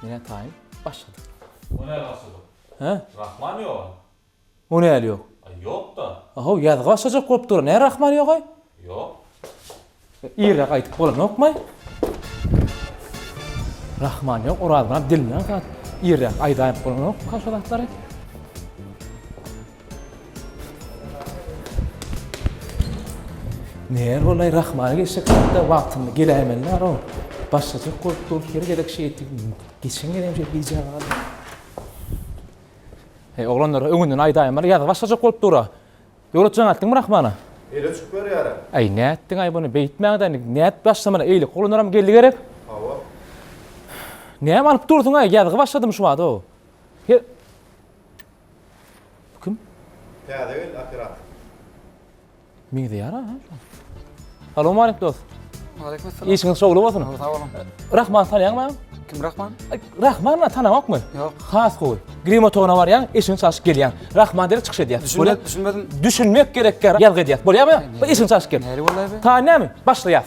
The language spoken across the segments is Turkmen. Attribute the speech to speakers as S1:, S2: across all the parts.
S1: Menä taýyn başladyk.
S2: O näl başladyk?
S1: Hä?
S2: Rahman ýoga.
S1: O näl ýok?
S2: Aý ýok-da.
S1: Ahow ýazgy başlajak bolup dur. Nä Rahman ýogaý?
S2: Ýok.
S1: Irräk aýdyp bolanokmaý? Rahman ýok, Orazmyrat dilinden zat. Irräk aýdaýyp bolanokmyka şo zatlary? Näme bolaý Rahmana geçjek zatda wagtynda geläýmeli bar-ow. Başlajak bolup dur, her gezek şeýtdik. Geçen gezegem şeýdip gijä galdy. Heý, oglanlar, öňünden aýdaýmaly, ýazgy başlajak bolup dur-a. Döwletjan aýtdyňmy Rahmana?
S3: Ele çykyp berýärä.
S1: Äý, nätdiň-aý muny, beýtmäň-dä indi, nädip başlamaly, eýleki oglanlaram geldi gerek.
S3: Hawa.
S1: Näme alyp dursuň-aý, ýazgy başladym şu bada-ow. Her. Bu kim?
S3: Täze geldi operator.
S1: Meňzeýär ha. Salowmalik dost.
S4: Aleyküm selam.
S1: Işiňiz şowly bolsun.
S4: Sag boluň.
S1: Rahman tanýaňmy?
S4: Kim Rahman?
S1: Rahman tanaňokmy?
S4: Ýok.
S1: Has gowy. Grim otagyna barýaň, eşigiňi çalşyp gelýäň. Rahman derek çykyş edýär.
S4: Düşünmedim, düşünmedim.
S1: Düşünmek gerekkä ýazgy edýär. Bolýarmy? Eşigiňi çalşyp gel.
S4: Nähili bolýar be?
S1: Taýyn näme? Başlaýas.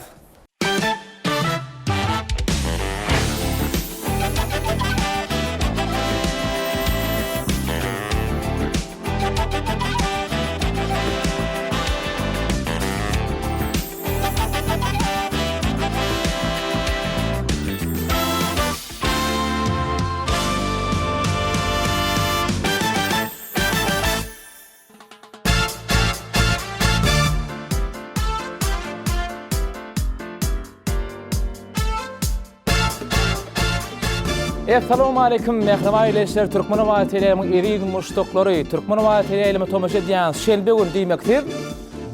S1: Essalamu aleýkum mähriban ildeşler Türkmen Owazy teleýaýlymyň eziz muşdaklary Türkmen Owazy teleýaýlyma tomaşa edýän şenbe güni diýmek siz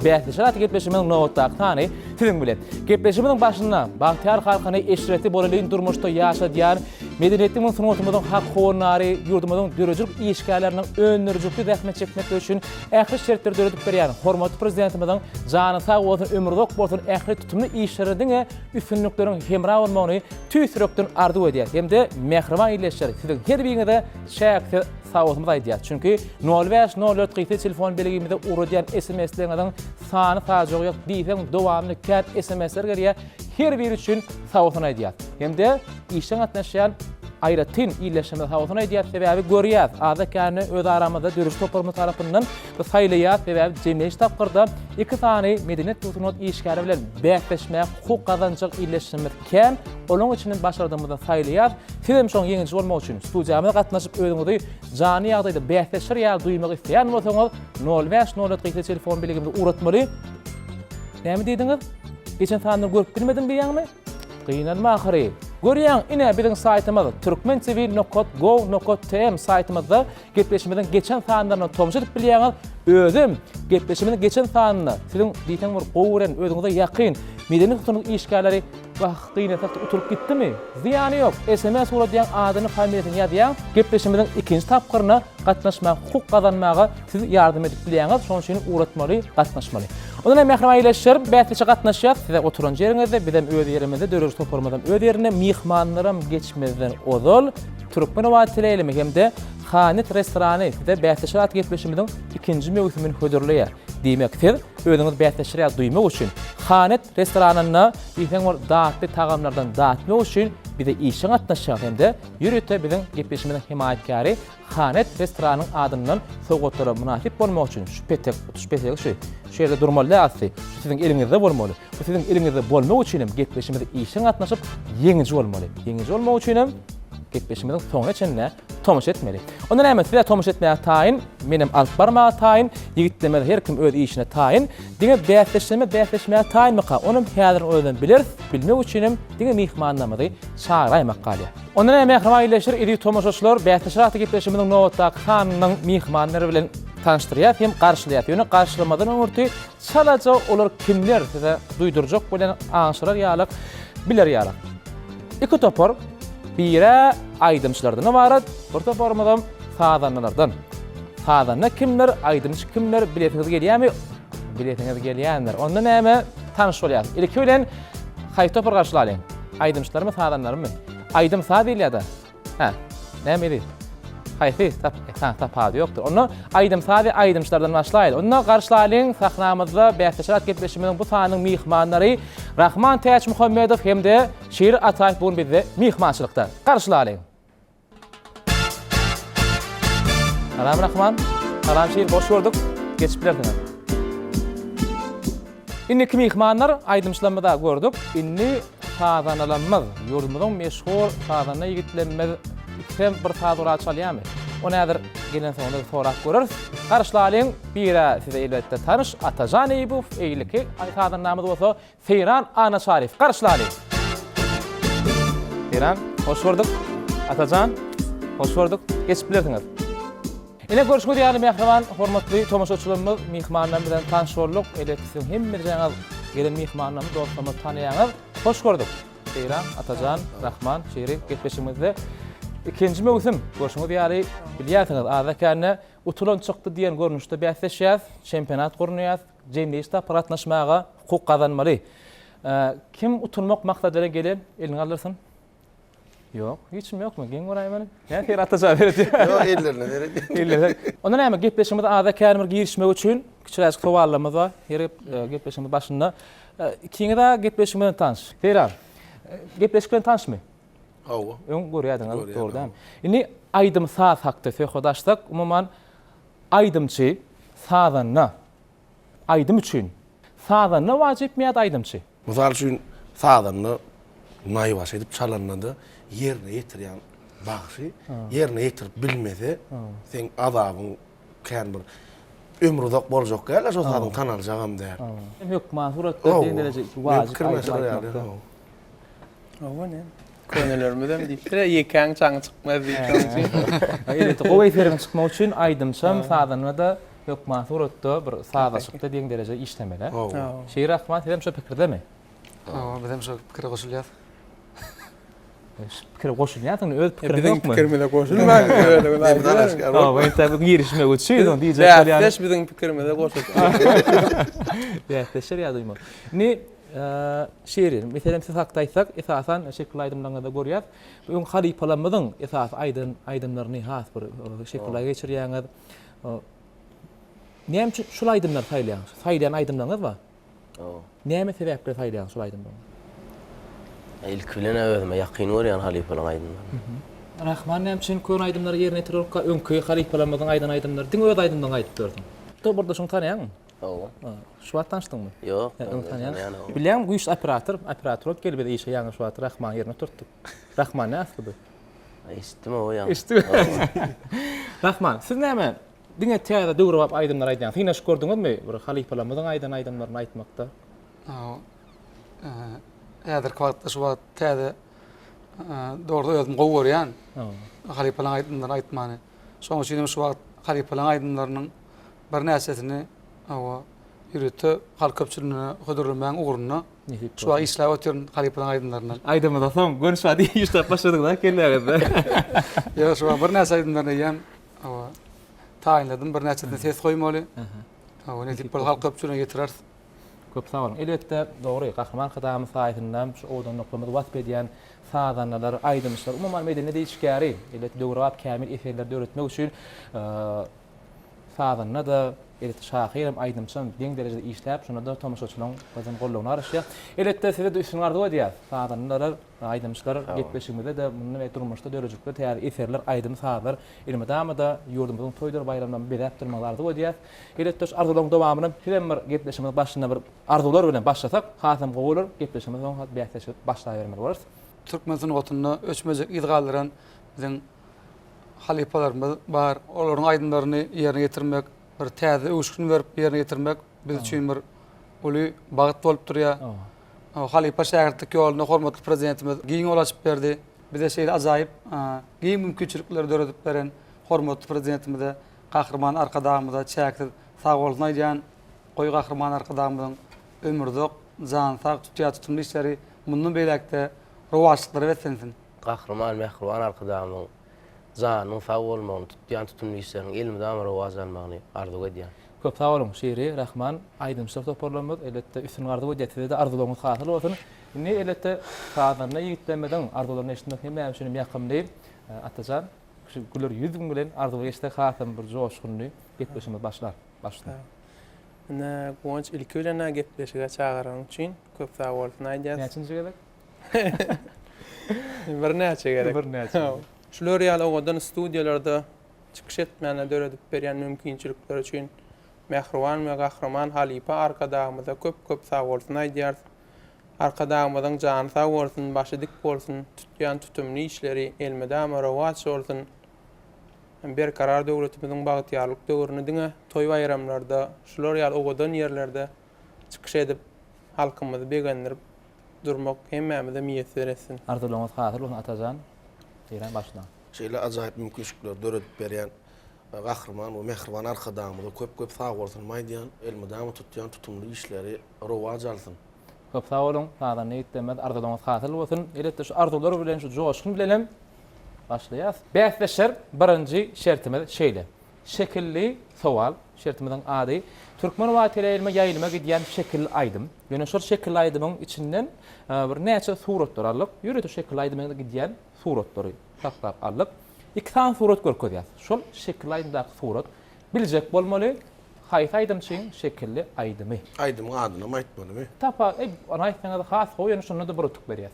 S1: bäsleşik atly gepleşigimiziň nobatdaky sany siziň bilen. Gepleşigimiziň başynda bagtyýar halkyny eşretli bolelin durmuşda ýaşadýan Medeniýetimiziň, sungatymyzyň hak howandary, ýurdumyzyň döredijilik işgärleriniň öndürijilikli zähmet çekmekleri üçin ähli şertleri döredip berýän hormatly Prezidentimiziň jany sag bolsun, ömri uzak bolsun, ähli tutumly işlerinde diňe üstünlikleriň hemra bolmagyny tüýs ýürekden arzuw edýäris hem-de mähriban ildeşler, siziň her biriňize çäksiz sagbolsunymyzy aýdýarys. Çünki nol bäş, nol dört gysga telefon belgimize ugradýan SMS-leriňiziň sany-sajagy ýok, diýseň dowamly kän SMS-ler gelýär. Her biri üçin sagbolsun aýdýarys. Hem-de Işjeň gatnaşýan aýratyn ildeşlerimize sagbolsun aýdýarys, sebäbi görýäs, azda-kände öz aramyzda döredijilik toparymyz tarapyndan biz saýlaýarys, sebäbi jemleýji tapgyrda iki sany medeniýet we sungat işgäri bilen bäsleşmäge hukuk gazanjak ildeşlerimiz kän, olaryň içinden başardygymyzdan saýlaýarys. Siz hem şoň ýeňiji bolmak üçin studiýamyza gatnaşyp özüňizi janly ýagdaýda bäsleşer ýaly duýmak isleýän bolsaňyz, nol bäş nol dört gysga telefon belgimize ugratmaly. Näme diýdiňiz? Geçen sanyny görüp bilmedim diýýäňmi? Gynanma ahyry. Görýäň, ine biziň saýtymyz turkmentv nokat gov nokat tm saýtymyzda gepleşimiziň geçen sanlaryna tomaşa edip bilýäňiz. Özem gepleşimiziň geçen sanynda siziň diýseň bir gowy gören, özüňize ýakyn medeni sungat işgärleri wah gynansak-da utulyp gitdimi? Zyýany ýok. Sms ugradýaň, adyny, familiýasyny ýazýaň, gepleşimiziň ikinji tapgyryna gatnaşmaga hukuk gazanmaga siz ýardam edip bilýäňiz, şonuň üçin ugratmaly, gatnaşmaly. Ondan hem mähriban ildeşlerim, bäsleşige gatnaşýas. Size oturan ýeriňizde, bizem öz ýerimizde, döredijilik toparymyzam öz ýerinde, myhmanlaram geçmezden ozal Türkmen owazy teleýaýlymy hem-de Hanet restorany size Bäsleşik atly gepleşigimiziň ikinji möwsümini hödürleýär. Diýmek, siz özüňizi bäsleşer ýaly duýmak üçin Hanet restoranynda diýseň bir datly tagamlardan datmak üçin bize işjeň gatnaşýaňyz hem-de ýörite biziň gepleşigimiziň hemaýatkäri Hanet restoranyň adyndan sowgatlara mynasyp bolmak üçin şu petek, tutuş petegi şu, şu ýerde durmaly däl asly. Şu siziň eliňizde bolmaly. Bu siziň eliňizde bolmak üçin hem gepleşimize işjeň gatnaşyp, ýeňiji bolmaly. Ýeňiji bolmak üçin hem gepleşimiziň soňuna çenli tomaşa etmeli. Onda näme, siz-ä tomaşa etmäge taýyn, menem alyp barmaga taýyn, ýigitlerimiz her kim öz işine taýyn. Diňe bäsdeşlerimiz bäsleşmäge taýynmyka, onam häziriň özünden bileris. Bilmek üçin hem diňe myhmanlarymyzy çagyraýmak galýar. Onda näme mähriban ildeşler, eziz tomaşaçylar, Bäsleşik atly gepleşigimiziň nobatdaky sanynyň myhmanlary bilen tanyşdyrýas hem garşylaýas. Ýöne garşylamazdan öňürti çalaja olar kimler size duýdurjak bilen aňşyrar ýalyk, biler ýalyk. Iki topar, biri aýdymçylardan ybarat, bir toparymyzam sazandalardan. Sazanda kimler, aýdymçy kimler bilesiňiz gelýärmi? Bilesiňiz gelýändir. Onda näme tanyş bolýas. Ilki bilen haýsy topar garşylalyň? Aýdymçylarmy, sazandalarmy? Aýdym saz diýilýär-de. Hä. Näme edi? Haýsy? Tap, e, tapawudy ýokdur. Onda aýdym saz we aýdymçylardan başlaýly. Onda garşylalyň sahnamyzda bäsleşik at gepleşigimiziň bu sanynyň myhmanlary Rahman Täçmuhammedow hem-de Şir Ataýew bu gün bizde myhmançylykda. Garşylalyň. Salam Rahman. Salam Şir, hoş gördük. Geçip bilersiňiz. Indiki myhmanlar aýdymçylarymyz-a gördük. Indi sazandalarymyz, ýurdumyzyň meşhur sazanda ýigitlerimiz ikisem bir saz guraly çalýarmy? Ony häzir gelensoňlar sorap göreris. Garşylalyň, bir-ä size elbetde tanyş Atajan Eýýubow, eýleki sazandamyz bolsa Seýran Annaçaryýew. Garşylalyň. Seýran, hoş gördük. Atajan, hoş gördük. Geçip bilersiňiz. Ine görşüňiz ýaly mähriban hormatly tomaşaçylarymyz myhmanlarymyz bilen tanyş bolduk. Elbetde siziň hemmejeňiz gelen myhmanlarymyzy dostlarymyzy tanaýaňyz. Hoş gördük. Seýran, Atajan, Rahman, Şiri gepleşigimizde ikinji möwsüm görşüňiz ýaly bilýärsiňiz azda-kände utulan çykdy diýen görnüşde bäsleşýäs, çempionat gurnaýas, jemleýji tapgyra gatnaşmaga hukuk gazanmaly. Kim utulmak maksady bilen gelen elini galdyrsyn. Ýok, hiç kim ýokmy? Geň göräýmeli. Näme sen Ataja seredýär?
S3: Ýok, ellerine seredýär.
S1: Ellerine. Onda näme, gepleşigimize aza kän bir girişmek üçin kiçiräjik sowallarymyz bar. Her e, gepleşigimiz başynda. E, ikiňiz a gepleşigimiz bilen tanyş. Seýran, e, gepleşik bilen tanyşmy?
S3: Hawa.
S1: Öň görýärdiňiz, dogry däl. Indi aýdym saz hakda söhbet açsak, umuman aýdymçy, sazanda aýdym üçin sazanda wajypmy ýa-da aýdymçy?
S3: Mysal üçin, sazanda naýbaşy edip çalanda-da ýerine ýetirýän bagşy ýerine ýetirip bilmese, seň azabyň kän bir ömri uzak boljak däl-de, şo sazyň tanaljagam däl.
S1: Hökman suratda deň dereje wajyp aýdym aýtmakda.
S4: Hawa, ne? Könelerimiz hem diýipdir, ýekäň çaňy çykmaz diýip şonuň üçin.
S1: Elbetde, gowy eseriň çykmagy üçin aýdymçam, sazanda-da hökman suratda bir sazlaşykda deň dereje işlemeli. Şir Rahman, sizem şo pikirdemi?
S5: Hawa, bizem şo pikire goşulýas.
S1: Şu pikire goşulýarsyň, öz pikiriň ýokmy?
S4: Biziň pikirimize goşulmaň, özüňiz aýdyň.
S1: Hawa, entäk girişmek üçin, ony diýjek bolýan.
S4: Bäsdeş biziň pikirimize goşulyp.
S1: Bäsdeşler ýa duýmaz. Indi Şirin, meselem siz hakda aýtsak, esasan şekilli aýdymlaryňyzda görýäs. Bu öň halypalarymyzyň esasy aýdan aýdymlaryny has bir şekilli geçirýäňiz. Näme üçin şul aýdymlary saýlaýaňyz? Saýlaýan aýdymlaryňyz bar.
S6: Hawa.
S1: Näme sebäpli saýlaýaňyz şul aýdymlary?
S6: Ilki bilen özüme ýakyn görýän halypalaryň aýdymlaryny.
S1: Rahman näme üçin köne aýdymlary ýerine ýetirerka öňki halypalarymyzyň aýdan aýdymlary diňe öz aýdymlaryňy aýdyp ýörsüň? Burda şuny tanaýaňmy?
S6: Hawa.
S1: Şu wagt tanyşdyňmy?
S6: Ýok.
S1: Öň tanýan. Bilýäňmi, güýçli operator, operator bolup gelip biz işe ýaňy şu wagt Rahmanyň ýerine oturtdyk. Rahman ne asly bu?
S6: Eşitdim o ýaňy.
S1: Eşitdim. Rahman, siz näme diňe täze döwrebap aýdymlar aýdýaňyz? Synaşyp gördüňizmi bir halypalarymyzyň aýdan aýdymlaryny aýtmakda?
S5: Hawa. Häzirki wagtda şu wagt täze dogry özüm gowy görýän. Halypalaryň aýdymlaryny aýtmany. Şonuň üçin hem şu wagt halypalaryň aýdymlarynyň birnäçesini hawa ýörite halk köpçüligine hödürlemäň ugrunda şu wagt işläp otyryn halypalaryň aýdymlaryndan.
S1: Aýdymyza soň göni şu wagt işläp başladyňyz-a kelläňizde.
S5: Ýok, şu wagt birnäçe aýdymlaryny eýýäm hawa taýynladym, birnäçesine ses goýmaly. Hawa, nesip bolsa halk köpçüligine ýetireris.
S1: Köp sag boluň. Elbetde, dogry, Gahryman Arkadagymyz saýasynda şu owadanlyklarymyzy wasp edýän sazandalar, aýdymçylar, umuman medeniýet işgäri, elbetde döwrebap kämil eserleri döretmek üçin sazanda-da, elbetde şahyram, aýdymçam deň derejede işläp, şonda-da tomaşaçylaryň gyzgyn goldawyna garaşýar. Elbetde, size-de üstünlik arzuw edýäris. Sazandalar, aýdymçylar gepleşigimizde-de mundan beýläk durmuşda döredijilikde täze eserler, aýdym-sazlar elmydama-da ýurdumyzyň toýdur baýramlaryny bezäp durmagyňyzy arzuw edýäris. Elbetde, şu arzuwlaryň dowamyny sizem bir gepleşigimiziň başynda bir arzuwlar bilen başlasak, hasam gowy bolar. Gepleşigimizi soň bäsleşip başlabermeli bolarys.
S5: Türkmen sungatynda öçmejek yz galdyran biziň halypalarymyz bar. Olaryň aýdymlaryny ýerine ýetirmek, bir täze öwüşgin berip ýerine ýetirmek biz üçin bir uly bagt bolup durýar. Halypa-şägirtlik ýolunda hormatly Prezidentimiz giň ýol açyp berdi. Bize şeýle ajaýyp giň mümkinçilikleri döredip beren hormatly Prezidentimize, Gahryman Arkadagymyza çäksiz sagbolsun aýdýan. Goý Gahryman Arkadagymyzyň ömri uzak, jany sag, tutýan tutumly işleri mundan beýläk-de rowaçlyklara beslensin!
S6: Gahryman Mähriban Arkadagymyzyň janynyň sag bolmagyny, tutýan tutumly işleriniň elmydama rowaç almagyny arzuw edýän.
S1: Köp sag boluň Şiri, Rahman, aýdymçylar toparlarymyz elbetde üstünlik arzuw edýär sizede arzuwlaryňyz hasyl bolsun. Indi elbetde sazanda ýigitlerimiziň arzuwlaryny eşitmek hemmämiz üçin hem ýakymly. Atajan şu güler ýüzüň bilen arzuwa geçsek hasam bir joşgunly gepleşigimiz başlar. Başlasyn.
S4: Ine Guwanç ilki bilen-ä gepleşige çagyranyň üçin köp sag bolsun aýdýas.
S1: Näçinji gezek?
S4: Birnäçe gezek.
S1: Birnäçe.
S4: Şular ýaly owadan studiýalarda. çykyş etmäne döredip berýän mümkinçilikleri üçin mähriban we gahryman halypa Arkadagymyza köp-köp sagbolsun aýdýarys. Arkadagymyzyň jany sag bolsun, başy dik bolsun, tutýan tutumly işleri elmydama rowaç bolsun! Berkarar döwletimiziň bagtyýarlyk döwründe diňe toý-baýramlarda, şular ýaly owadan ýerlerde çykyş edip, halkymyzy begendirip durmak hemmämize miýesser etsin.
S1: Arzuwlaryňyz hasyl bolsun Atajan. Eýran başlaň.
S3: Şeýle ajaýyp mümkinçilikleri döredip berýän Gahryman we mähriban Arkadagymyza köp-köp sagbolsunymy aýdýan, elmydama tutýan tutumly işleri rowaç alsyn.
S1: Köp sag boluň, sazanda ýigitlerimiz arzuwlaryňyz hasyl bolsun. Elbetde şu arzuwlar bilen şu joşgun bilenem başlaýas. Bäsdeşler birinji şertimiz şeýle. Şekilli sowal, şertimiziň ady. Türkmen wagteleýilme ýaýlyma gidýän şekilli aýdym. Ýöne şol şekilli aýdymyň içinden bir näçe suratlar aldyk. Ýörite şekilli aýdyma gidýän suratlary saklap aldyk. Iki sany surat görkezýäs. Şol şekilli aýdymdaky surat biljek bolmaly. Haýsy aýdymçyň şekilli aýdymy?
S3: Aýdymyň adynam aýtmalymy?
S1: Tapa, eý, ony aýtsaňyz has gowy, ýöne şonda-da bir utuk berýäs.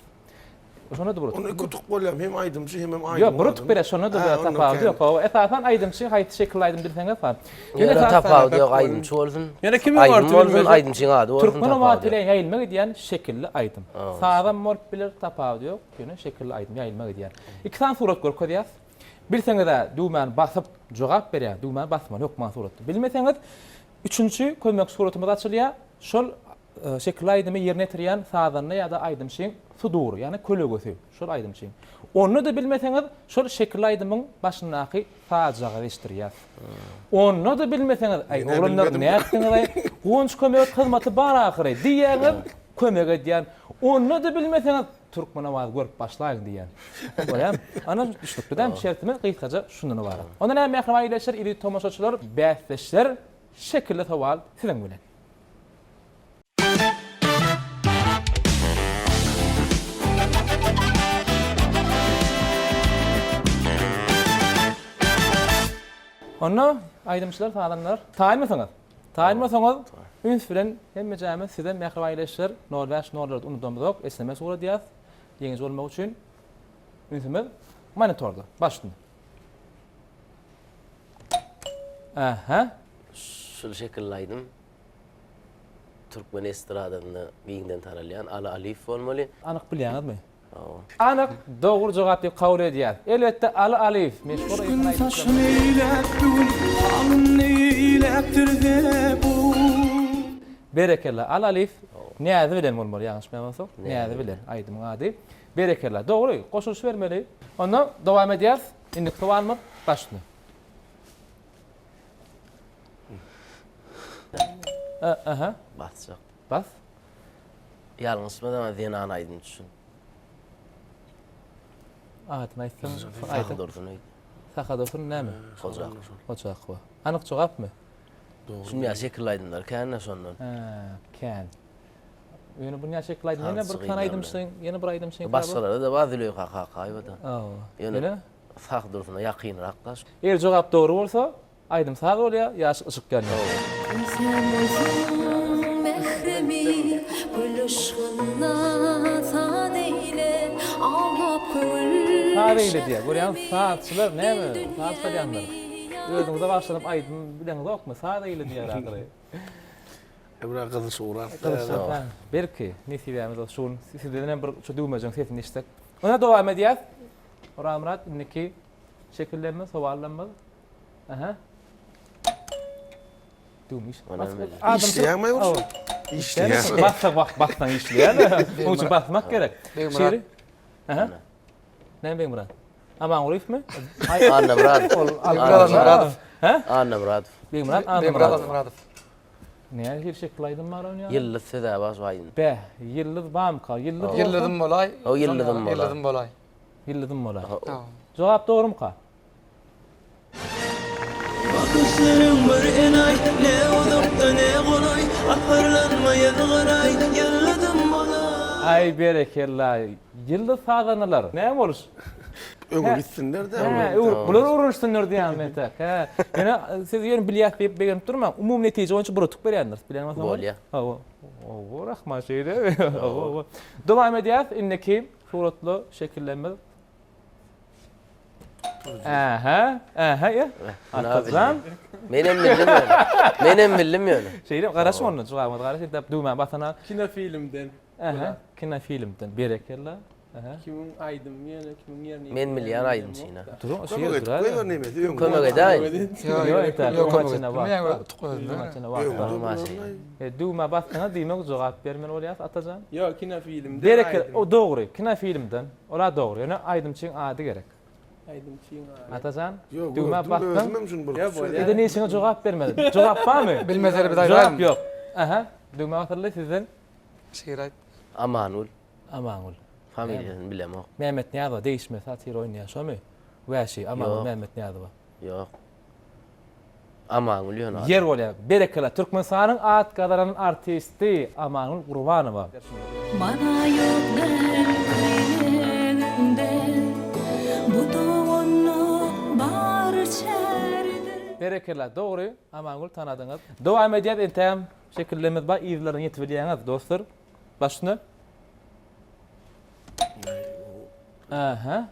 S1: Şonda-da bir utuk.
S3: Onda iki utuk bolýarmy? Hem aýdymçy, hemem aýdymyň ady.
S1: Ýok, bir utuk berýäs, şonda-da bir tapawudy ýok. Hawa, esasan aýdymçy haýsy şekilli aýdym bilseňiz ha.
S6: Ýöne tapawudy ýok, aýdymçy bolsun.
S4: Ýöne kimiň
S6: Aýdym
S4: orty
S6: bolsun,
S4: bilmejek?
S6: aýdymçyň ady bolsun,
S1: Türkmen
S6: tapawudy
S1: owazy
S6: ýok.
S1: bilen ýaýylma gidýän şekilli aýdym. Sazam bolup biler, tapawudy ýok, ýöne şekilli aýdym ýaýylma gidýär. Iki sany surat görkezýäs. Bilseňiz-ä düwmäni basyp jogap berýär, düwmäni basmaly hökman suratda. Bilmeseňiz üçünji kömek suratymyz açylýar. Şol şekilli aýdymy ýerine ýetirýän sazanda ýa-da aýdymçyň sudury, ýagny kölegesi, şol aýdymçyň. Onda-da bilmeseňiz şol şekilli aýdymyň başyndaky sazjagazy eşitdirýäs. Onda-da bilmeseňiz, aý oglanlar nätdiňiz-aý, Guwanç kömek hyzmaty bar ahyry diýýäňiz, kömek edýän. Onda-da bilmeseňiz Türkmen owazy görüp başlaýyň diýýän. Bolýamy? Ana düşnükli dämi? Şertimiz gysgaça şundan ybarat. Onda näme mähriban ildeşler, eziz tomaşaçylar, bäsdeşler şekilli sowal siziň bilen. Onda aýdymçylar, sazandalar taýynmysyňyz? Taýyn bolsaňyz, üns bilen hemmejämiz size mähriban ildeşler nol bäş nol dört unudamyzok sms ugradýas. Ýeňiji bolmak üçin ünsümiz monitorda. Baş üstüne. Aha.
S6: Şul şekilli aýdym türkmen estradasynda giňden taralýan Aly Alyýew bolmaly.
S1: Anyk bilýäňizmi? Anyk, dogry jogap diýip kabul edýäs. Elbetde Aly Alyýew, meşhur eýran aýdymçylarynyň Berekella, Aly Alyýew Näzi bilen bolmaly ýalňyşmaýan bolsak, Näzi bilen aýdymyň ady. Berekella, dogry, goşulyşybermeli. Onda dowam edýäs, indiki sowalymyz baş üstüne. Aha.
S6: Basjak.
S1: Bas.
S6: Ýalňyşmasam zenan aýdymçy şu.
S1: Adyny aýtsaň,
S6: Sahy Dursun öýdýän.
S1: Sahy Dursun näme?
S6: Hojakowa.
S1: Hojakowa. Anyk jogapmy?
S6: Dogry. Şunýa şekilli aýdymlar kän-de şondan.
S1: Hä, kän. Ýöne bunýa şekilli aýdym ýene bir sany aýdymçyň, ýene bir aýdymçyň.
S6: Başgalary-da bar Züleýha Kakaýewa-da.
S1: Hawa.
S6: Ýöne Sahy Dursuna ýakynrak-da.
S1: Eger jogap dogry bolsa, Aýdym saz bolýar, ýaşyl yşyk ýanýar.
S7: Sen bolsaň mähremi, gül yşgyna saz eýle, awlap köňül
S1: Saz eýle diýýär. Görýäňiz, sazçylar näme, saz çalýanlar. Özüňize bagyşlanyp aýdym bileňizokmy? Saz eýle diýýär ahyry.
S3: Biraz gyzyşybrak.
S1: Gyzyşybrak. Belki, nesibämiz bolsa şu gün sizden hem bir şu düwmejiň sesini eşitsek. Onda dowam edýäs. Orazmyrat indiki şekillerimiz, sowallarymyz. Aha. Düwme iş.
S3: Işleýäňmi ýogsa?
S1: Işleýän. Bassaň wagt bassaň işleýän. Onuň üçin basmak gerek. Şiri. Aha. Näme Begmyrat? Amangulyýewmi?
S6: Annamyradow.
S1: Ol
S5: Annamyradow.
S1: Hä?
S6: Annamyradow.
S1: Begmyrat
S5: Annamyradow. Annamyradow.
S1: Näme hili şekil aýdym bar onuň ýaly?
S6: Ýyldyz söz-ä bar şu aýdym.
S1: Bäh, ýyldyz barmyka? Ýyldyz
S5: Ýyldyzym bolaý.
S6: O ýyldyzym bolaý.
S5: Ýyldyzym bolaý.
S1: Ýyldyzym bolaý. Jogap dogrumyka?
S8: Bakyşlaryň bir enaý, Ne uzakda, ne golaý, Ahyrlanma ýazgaraý, Ýyldyzym bolaý.
S1: Aý berekella ýyldyz sazandalar näme boluş.
S3: Öňe gitsinler-de.
S1: Hä, bular öwrenişsinler diýýän men täk. Hä. Ýöne siz ýöne bilýäs diýip begenip durmaň. Umumy netije boýunça bir utuk berýändiris. Bilen bolsaňyz.
S6: Bolýa.
S1: Hawa. Hawa, rahman şeýle. Hawa, hawa. Dowam edýäs. Indiki suratly şekillerimiz. Ähä, ähä, ýa. Atajan.
S6: Menem bildim ýöne. Menem bildim ýöne.
S1: Şeýle garaş onda jogabyňyza garaş entäp düwmäni basana.
S4: Kinofilmden.
S1: Ähä, kinofilmden. Berekella. Ähä.
S4: Kimiň aýdymy ýöne kimiň ýerine
S6: Men bilýän aýdymçyny.
S1: Duruň, şu
S3: Kömek
S1: ýerde
S3: edip
S1: durar.
S3: goýber nemesi öňde.
S6: Kömek edäýin.
S1: Ýok,
S5: Ýok,
S1: entäp
S5: ýok, kömek
S1: oňa
S5: etdim.
S1: wagt
S5: Ýa,
S1: bar.
S5: utuk özünde.
S1: Oňa wagt bar.
S6: Bolmaz.
S1: E, düwmä basdyňyz, diýmek jogap bermeli bolýas Atajan.
S4: Ýok, kinofilmden
S1: Berekella,
S4: aýdym.
S1: o dogry, kinofilmden. Ol-a dogry, ýöne aýdymçyň ady gerek.
S4: Aýdymçyň ady.
S1: Atajan,
S3: Ýok,
S1: düwmä
S3: gördüm,
S1: basdyň.
S3: özüm hem şuny bir
S4: Ýa, bolýar.
S1: Eden işiňe jogap bermedin. Jogap barmy?
S5: Bilmeseler biz
S1: Jogap
S5: aýdaýyn.
S1: ýok. Aha, düwme basyldy sizden.
S5: Şyr aýt.
S6: Amangül.
S1: Amangül.
S6: Familiýasyny bilemok.
S1: Mämmet Nyýazowa degişme satyr oýnaýan şomy? Wäşi, Amangül
S6: Ýok.
S1: Mämmet Nyýazowa.
S6: Ýok. Amangül ýöne ady.
S1: Ýer bolýar. Berekella. Türkmenistanyň at gazanan artisti Amangül Gurbanowa.
S7: Mana ýok däl köýnegiňde, Bu doganlyk bar çäredir.
S1: Berekella. Dogry. Amangül tanadyňyz. Dowam edýäs entägem şekillerimiz bar yzlaryna ýetip bilýäňiz dostlar. Baş üstüne. Aha.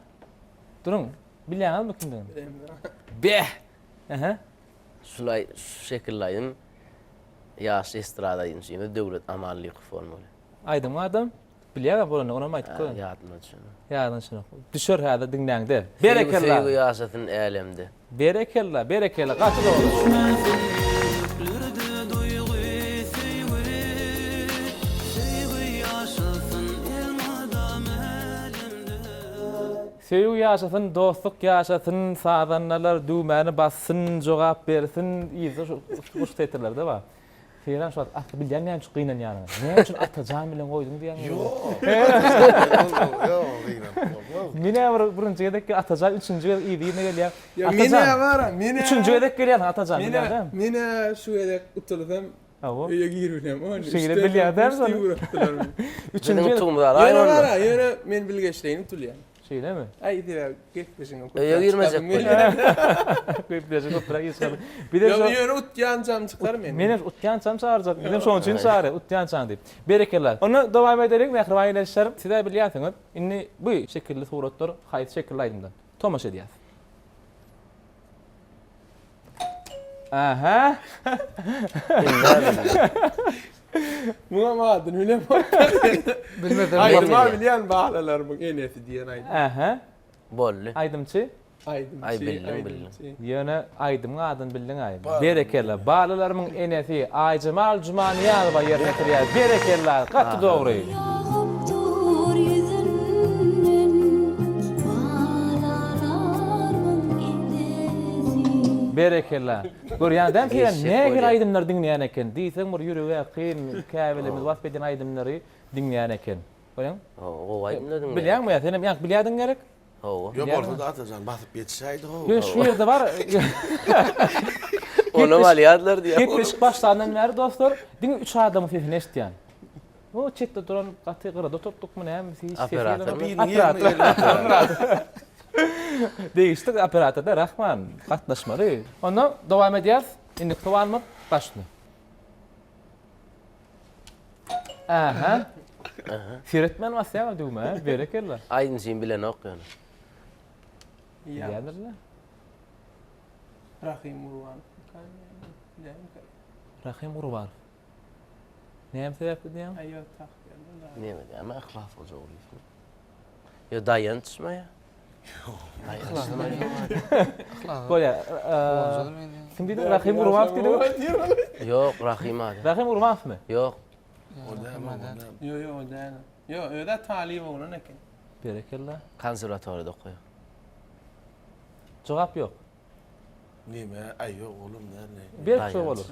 S1: Duruň. Bilýäňizmi kimdigini? Beh! Aha.
S6: Şulaý şu şekilli aýdym ýaş estrada aýdymçymyz Döwlet Amanlykow bolmaly.
S1: Aýdymyň adam bilýäňä bolany onam aýdyp goýuň.
S6: Ýadyma düşenok.
S1: Ýadyňa düşenok. Düşer häzir diňläňde. Berekella.
S6: Söýgi ýaşasyn älemde.
S1: Berekella, berekella, gaty dogry.
S8: Ýüreklerde duýgy, söýgi, söýgi ýaşasyn elmydam älemde.
S1: Söýgi ýaşasyn, dostluk ýaşasyn, sazandalar düwmäni bassyn, jogap bersin, yzda şu goşgy setirlerde bar. Seýran şu wagt asly bilýän näme üçin gynanýanyňy. Näme üçin Atajan bilen goýduň diýýän.
S3: Ýok. Ýok, gynanyp bolmaz.
S1: Menä bir birinji gezek Atajan üçünji gezek yzy-yzyna gelýär.
S4: Ýa menä bar, menä.
S1: Üçünji gezek gelýän Atajan bilýän.
S4: Menä şu gezek utulsam
S1: Hawa.
S4: Öýe girip ony.
S1: Şeýle bilýär däl şony.
S6: Üçünji gezek. Ýöne
S4: bar, ýöne men bilgeşleýin utulýan.
S1: Şeýlemi?
S4: Aý sebäbi gepleşigiň köp.
S6: Öýe girmejek bolýar.
S1: Gepleşik köpräk iş çykardy. Bizem
S4: Ýok,
S1: şo
S4: ýöne utýançam çykar men.
S1: Menem utýançam çagyrjak. Bizem şonuň üçin çagyrýas, utýançaň diýip. Berekella. Onda dowam edeliň, mähriban ildeşler. Siz-ä bilýänsiňiz, indi bu şekilli suratlar haýsy şekilli aýdymdan? Tomaşa edýäs. Aha.
S4: Muňam adyny bilemok.
S5: Bilmesem
S4: Aýdyma bilýän balalarymyň enesi diýen aýdym.
S1: Aha.
S6: Boldy.
S1: Aýdymçy?
S4: Aýdymçy.
S6: Aý bildiň bildiň.
S1: Ýöne aýdymyň adyny bildiň-aý. Berekella. Balalarymyň enesi Aýjemal Jumanyýazowa ýerine ýetirýär. Berekella. Gaty dogry.
S7: Ýagyp dur ýüzünden balalarmyň enesi.
S1: Berekella. Görýäň dämi sen
S6: Eşek
S1: nähili
S6: bolýar.
S1: aýdymlary diňleýän eken. Diýseň bir ýürege ýakyn käbelemiz wasp edýän aýdymlary diňleýän eken. Görýäňmi?
S6: Hawa, gowy aýdymlar diňleýän.
S1: Bilýäňmi ýa senem ýaňky bilýärdiň gerek?
S6: Hawa.
S3: Ýok bolsa-da Atajan basyp ýetişäýdi how.
S1: Ýöne şu ýerde bar.
S6: Onam alýardylar diýýär.
S1: Gepleşik başlandan bäri dostlar diňe üç adamyň sesini eşitýän. O çetde duran gaty gyrada oturtdykmy näme hiç sesi
S6: Operator.
S1: gelenok. Operator. Degişli operatorda Rahman gatnaşmaly. Onda dowam edýäs. Indiki sowalymyz başly. Aha. Seretmän basýaň düwmä, berekella.
S6: Aýdymçyny bilenok ýöne.
S1: Bilýändirler.
S4: Rahym Gurbanow.
S1: Rahym Gurbanow. Näme sebäpli diýýäň?
S4: Aý ýok tak diýýän.
S6: Näme diýýän? Yhlas Hojagulyýew. Ýa Daýançmy ýa?
S1: Bolýar. Kim diýdiň? Rahym Gurbanow diýdiňmi?
S6: Ýok, Rahym ady.
S1: Rahym Gurbanowmy?
S6: Ýok.
S3: O däl, o däl.
S4: Ýok, ýok, o däl. Ýok, özi talyp oglan eken.
S1: Berekella.
S6: Konserwatoriýada okaýar.
S1: Jogap ýok.
S3: Neme, aý ýok olam däl.
S1: Berk şo bolar.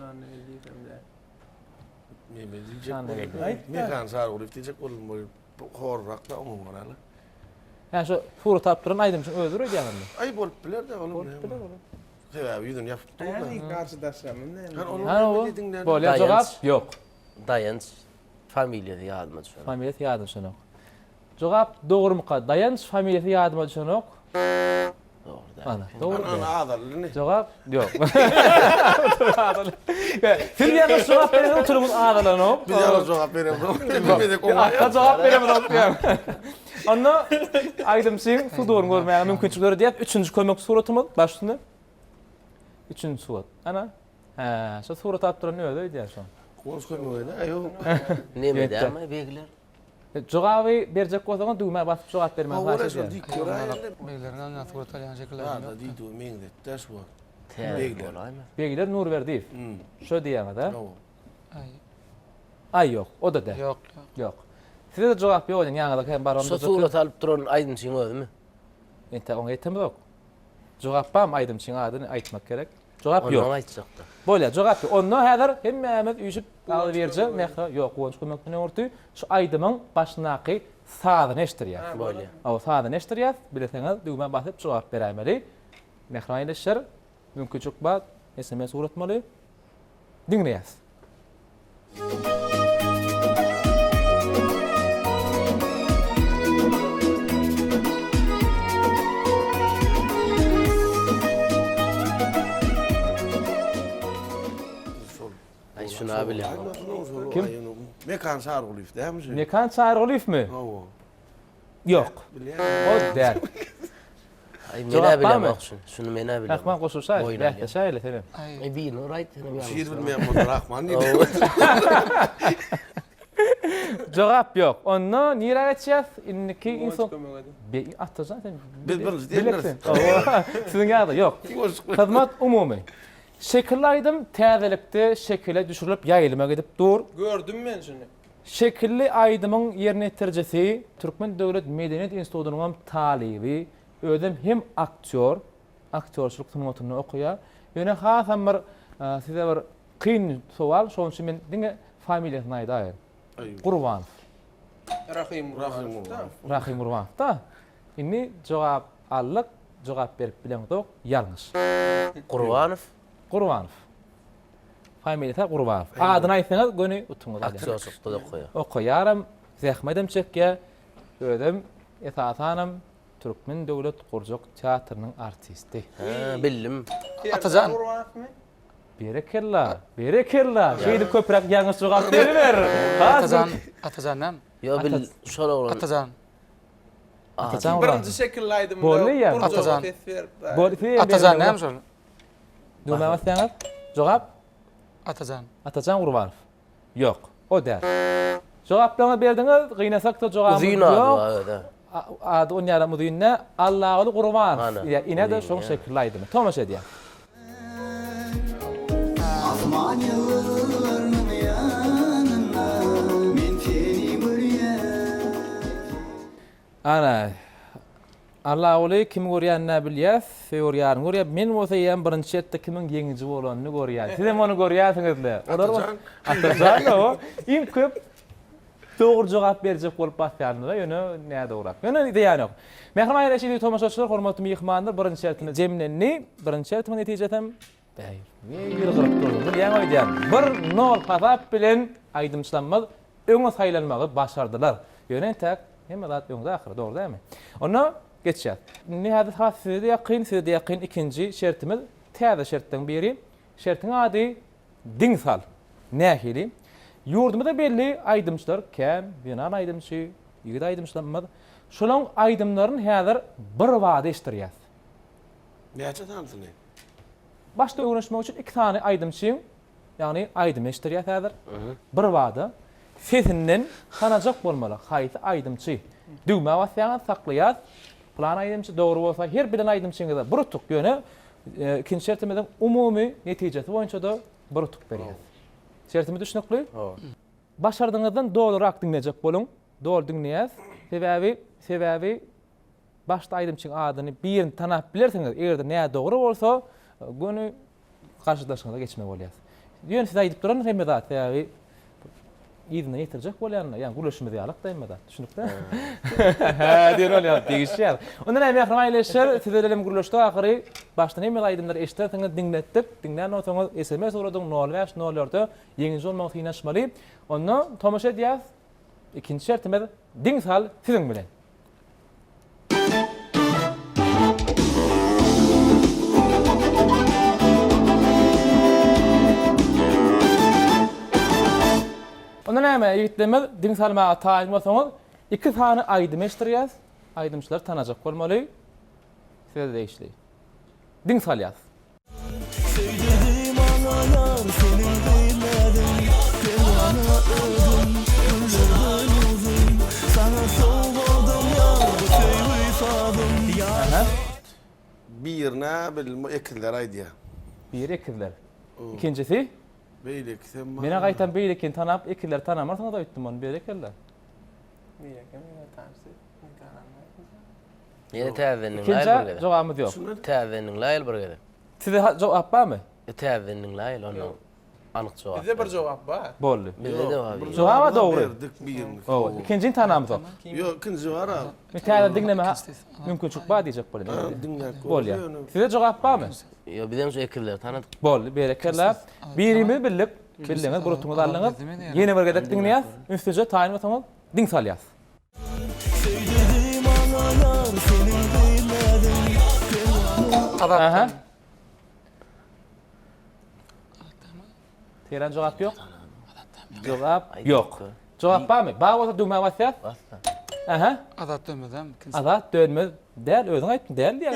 S3: Neme diýjek boldum. Mekan Çarygulyýew diýjek boldum bu horrakda oňa görä.
S1: Hä şo surat alyp duran aýdymçyň özüdir öýdýäňizmi?
S3: Aý bolup biler-de olam.
S1: Bolup biler olam.
S3: Sebäbi ýüzüni ýapyp dur-da.
S4: Hä, garşydaşlarymyz näme?
S1: Hä, o. Bolýar jogap ýok.
S6: Daýanç familiýasy ýadyma düşenok.
S1: Familiýasy ýadyma düşenok. Jogap dogrumyka? Daýanç familiýasy ýadyma düşenok.
S6: Dogry däl.
S1: Ana, dogry däl.
S3: Ana azaldy.
S1: Jogap ýok. Siz ýalňyş jogap bereniňiz oturyňyz azalanok.
S3: Biz ýalňyş jogap beremzok. Ata
S1: jogap beremzok diýýär. Onda aýdymçyň suduryny görmäge mümkinçilik döredýär. Üçünji kömek suratymyz baş üstüne. Üçünji surat. Ana. Hä, şu surat alyp duran özi öýdýär şoň.
S3: Guwanç kömek eder. Ýok.
S6: Neme dämi begler?
S1: Jogaby berjek bolsaňyz düwmä basyp jogap bermegi haýyş edýärin.
S5: Begleriň aňňa surat alýan şekilleri
S3: ýok. Barda diýdi meňzetdä şu wagt.
S6: Begler. Bolaýma.
S1: Begler Nurberdiýew. Şo diýýäňiz-ä? Aý ýok, o-da däl.
S5: Ýok, ýok.
S1: Ýok. Size-de jogap ýok edin, ýaňyzda hem bar
S6: Şo surat alyp duran aýdymçyň özümi?
S1: Entek oňa ýetemizok. Jogap barmy aýdymçyň adyny aýtmak gerek. Jogap ýok.
S6: Ondan aýtjakda.
S1: Bolýar, jogap ýok. Onda häzir hemmämiz üýşüp agzybirje mähre, ýok, Guwanç kömekden öňürti şu aýdymyň başyndaky sazyny eşitdirýäs.
S6: Bolýar.
S1: Hawa, sazyny eşitdirýäs. Bileseňiz düwmä basyp jogap beräýmeli. Mähriban ildeşler, mümkinçilik bar, sms ugratmaly. Diňleýäs.
S6: Aý şuna bilemok.
S1: Kim?
S3: Mekan Çarygulyýew dälmi şu?
S1: Mekan Çarygulyýewmi?
S3: Hawa.
S1: Ýok. O däl.
S6: Aý menä bilemok şuny. Şuny menä bilemok.
S1: Rahman goşulşaý, bäsleşäýeli senem.
S6: Aý birini uraýt senem ýalňyş.
S3: Şir bilmeýän bolsa Rahman diýdi.
S1: Jogap ýok. Onda nirä geçýäs? Indiki iň soň Be Atajan sen
S3: Biz birinji diýendiris.
S1: Siziň ýa-da ýok. Hyzmat umumy. Şekilli aýdym täzelikde şekile düşürilip ýaýlyma gidip dur.
S4: Gördüm men şuny.
S1: Şekilli aýdymyň ýerine ýetirijisi Türkmen döwlet medeniýet institutynyňam talyby, özem hem aktýor, aktýorçylyk sungatynda okaýar. Ýöne hasam bir size bir kyn sowal, şonuň üçin men diňe familiýasyny aýdaýyn. Gurbanow.
S4: Rahym Gurbanow.
S1: Rahym Gurbanow-da. Indi jogap aldyk, jogap berip bileňzok, ýalňyş.
S6: Gurbanow?
S1: Gurbanow. Familiýasy Gurbanow. Adyny aýtsaňyz göni utuňyz alýar.
S6: Aktýorçylykda-da okaýar.
S1: Okaýaram, zähmetem çekýär. Özem esasanam Türkmen döwlet gurjak teatrynyň artisti.
S6: Hä, bildim.
S5: Atajan.
S4: Gurbanowmy?
S1: Berekella, berekella. Şeýdip köpräk ýalňyş jogap beriber.
S5: Atajan, Atajan näme?
S6: Ýo bil, şol oglan.
S5: Atajan.
S1: Atajan Gurbanow.
S4: Birinji şekilli aýdymda
S1: Boldy ýa.
S4: gurjaga ses berip.
S1: Boldy.
S5: Atajan näme şol?
S1: Düwmä basýaňyz. Jogap?
S5: Atajan.
S1: Atajan Gurbanow. Ýok, o däl. Jogaplaryňyzy berdiňiz, gynasak-da jogabymyz
S6: Uzyn
S1: ýok.
S6: ady bar özä.
S1: Ady on ýalam uzyn dä. Allaguly Gurbanow.
S6: Ana,
S1: Ine-de
S6: uzyn,
S1: şoň
S6: ýa.
S1: şekilli aýdymy. Tomaşa edýäs.
S8: Asman ýyldyzlarynyň ýanynda men seni görýän.
S1: Ana, Allaguly kimi görýänini-ä bilýäs, söýer ýaryny görýär. Men bolsa eýýäm birinji şertde kimiň ýeňiji bolanyny görýän. Sizem ony görýärsiňiz-le. Olar
S3: Atajan.
S1: Atajan o. Iň köp dogry jogap berjek bolup basýarlar-da, ýöne nädograk. Ýöne zyýany ýok. Mähriban Reşidi tomaşaçylar, hormatly myhmanlar, birinji şertimiz jemlendi. Birinji şertimiň netijesem Bäý, ýylgyryp durdyň, bilýäň öýdýän. Bir nol hasap bilen aýdymçylarymyz öňe saýlanmagy başardylar. Ýöne entäk hemme zat öňde ahyry, dogry dälmi? Onda geçýäs. Indi häzir has size-de ýakyn, size-de ýakyn ikinji şertimiz, täze şertleriň biri. Şertiň ady Diň sal. Nähili? Ýurdumyzda belli aýdymçylar kän, zenan aýdymçy, ýigit aýdymçylarymyz. Şolaryň aýdymlaryny häzir birbada eşitdirýäs.
S3: Näçe sanysyny?
S1: Başda öwrenişmek üçin iki sany aýdymçyň, ýagny aýdym eşitdirýäs häzir. Birbada sesinden tanajak bolmaly, haýsy aýdymçy. Düwmä basýaňyz, saklaýas. Pylan aýdymçy dogry bolsa her bilen aýdymçyňyza bir utuk, ýöne ikinji şertimiziň umumy netijesi boýunça-da bir utuk berýäs. Şertimiz düşnükli? Başardygyňyzdan dolurak diňlejek boluň. Doly diňleýäs. Sebäbi, sebäbi Başda aýdymçyň adyny birini tanap bilersiňiz, eger-de nädogry bolsa, göni garşydaşyňyza geçmeli bolýar. Ýöne size aýdyp duran hemme zat, sebäbi yzyna ýetirjek bolýan-da, ýagny gürleşimiz ýalyk-da hemme zat, düşünikli? Hä diýen bolýar, degişýär. Onda näme mähriban ildeşler, siz bilen hem gürleşdik ahyry. Başdan hemme aýdymlary eşidersiňiz, diňletdik. Diňlän bolsaňyz sms ugradyň nol bäş nol dörde ýeňiji bolmagy synanyşmaly. Onda tomaşa edýäs. Ikinji şertimiz diň sal siziň bilen. Onda näme, ýigitlerimiz, diň salmaga taýyn bolsaňyz, Iki sany aýdym eşdirýäs. Aýdymçylary tanajak bolmaly. Size degişli. Diň salýas.
S9: Söýdürdi maňa ýar seniň gyýmadyň Perwana özüm güllerden uzyn Saňa sowgadym ýar bu söýgi sazym Ýar
S3: Birine bildim bu ekizler aýdýar.
S1: Biri ekizler. Ikinjisi?
S3: Beýlekisem bar.
S1: Menä gaýtam beýlekini tanap ekizleri tanamarsyňyz öýtdüm ony berekella.
S4: Beýleki meni tanşy.
S6: Ýene täzeden diňläýeli bir
S1: Ikinjä
S6: gezek.
S1: jogabymyz ýok.
S6: Täzeden diňläýeli bir gezek.
S1: Size jogap barmy?
S6: E, täzeden diňläýeli ondan anyk jogap.
S4: Bizde bir jogap bar.
S1: Boldy.
S6: Bizde-de bar bir.
S1: Jogaba dogry.
S3: Berdik birini.
S1: Hawa, ikinjini tanamzok.
S3: Ýok, ikinji bar a.
S1: Men täzeden diňleme mümkinçilik bar diýjek bolýan.
S3: Diňläp
S1: Bolýar. Size jogap barmy?
S6: Ýok, bizem şu ekizleri tanadyk.
S1: Boldy, berekella. Birimiz bildik. Bildiňiz, bir utuňyzy aldyňyz. Ýene bir gezek diňleýäs. Ünslüje taýyn bolsaňyz, diň salýas.
S9: Söýdürdi maňa ýar seniň gyýmadyň
S1: Aha. Teran jogap ýok. Jogap ýok. Jogap barmy? Bar bolsa düwmä basýas.
S6: Basda.
S1: Aha.
S5: Azat Dönmezem ikinjisi.
S1: Azat Dönmez däl, özüň aýtdyň däl diýýäň.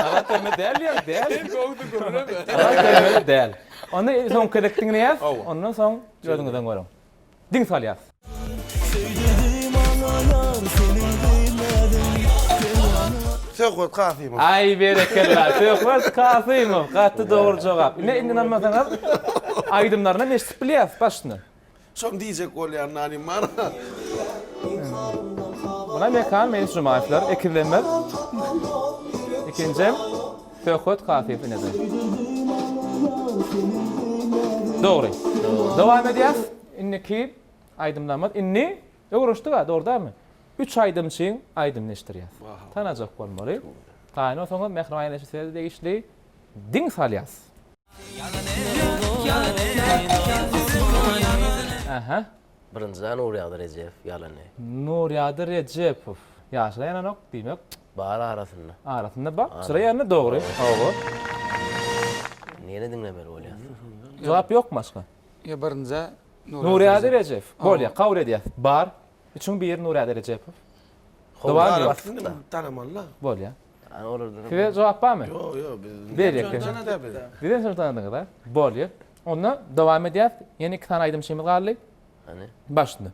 S1: Azat Dönmez däl diýýäň, däl.
S4: Sen gowsy gürleme.
S1: Azat Dönmez däl. Onda soňky gezek diňleýäs. Ondan soň özüňizden görüň. Diň salýas.
S9: Söýdürdi maňa ýar seniň gyýmadyň Perwana
S3: Söhbet Kasymow.
S1: Aý berekella Söhbet Kasymow gaty dogry jogap. Ine indi ynanmasaňyz aýdymlarynam eşidip bilýäs başyndan.
S3: Şony diýjek bolýan nanym bar.
S1: Buna Mekan Meýlis Jumaýewler ekizlenmez. Ikinjem Söhbet Kasymow inede. Dogry. Dowam edýäs. Indiki aýdymlarymyz indi öwrenişdik-ä, dogry dälmi? Üç aýdymçyň aýdymyny eşitdirýäs. Tanajak bolmaly. Taýyn bolsaňyz, mähriban ýeneşi size degişli diň salýas. Aha.
S6: Birinjiden Nurýagdy Rejepow ýalany.
S1: Nurýagdy Rejepow. Ýaşyna ýananok, diýmek.
S6: Bar arasynda.
S1: Arasynda bar. Çyra ýandy dogry. Hawa.
S6: Ýene diňlemeli bolýar.
S1: Jogap ýokmy başga?
S5: Ýa birinjä
S1: Nurýagdy Rejepow. Bolýar, kabul edýäs. Bar. Üçüň biri Nurýagdy Rejepow. Dowam ýok.
S3: Tanamaly-la.
S1: Bolýar. Size jogap barmy?
S3: Ýok, ýok, biz.
S1: Berýär. Bizem şony tanadyňyz-a. Bolýar. Onda dowam edýäs. Ýene iki sany aýdymçymyz galdy.
S6: Hany?
S1: Başynda.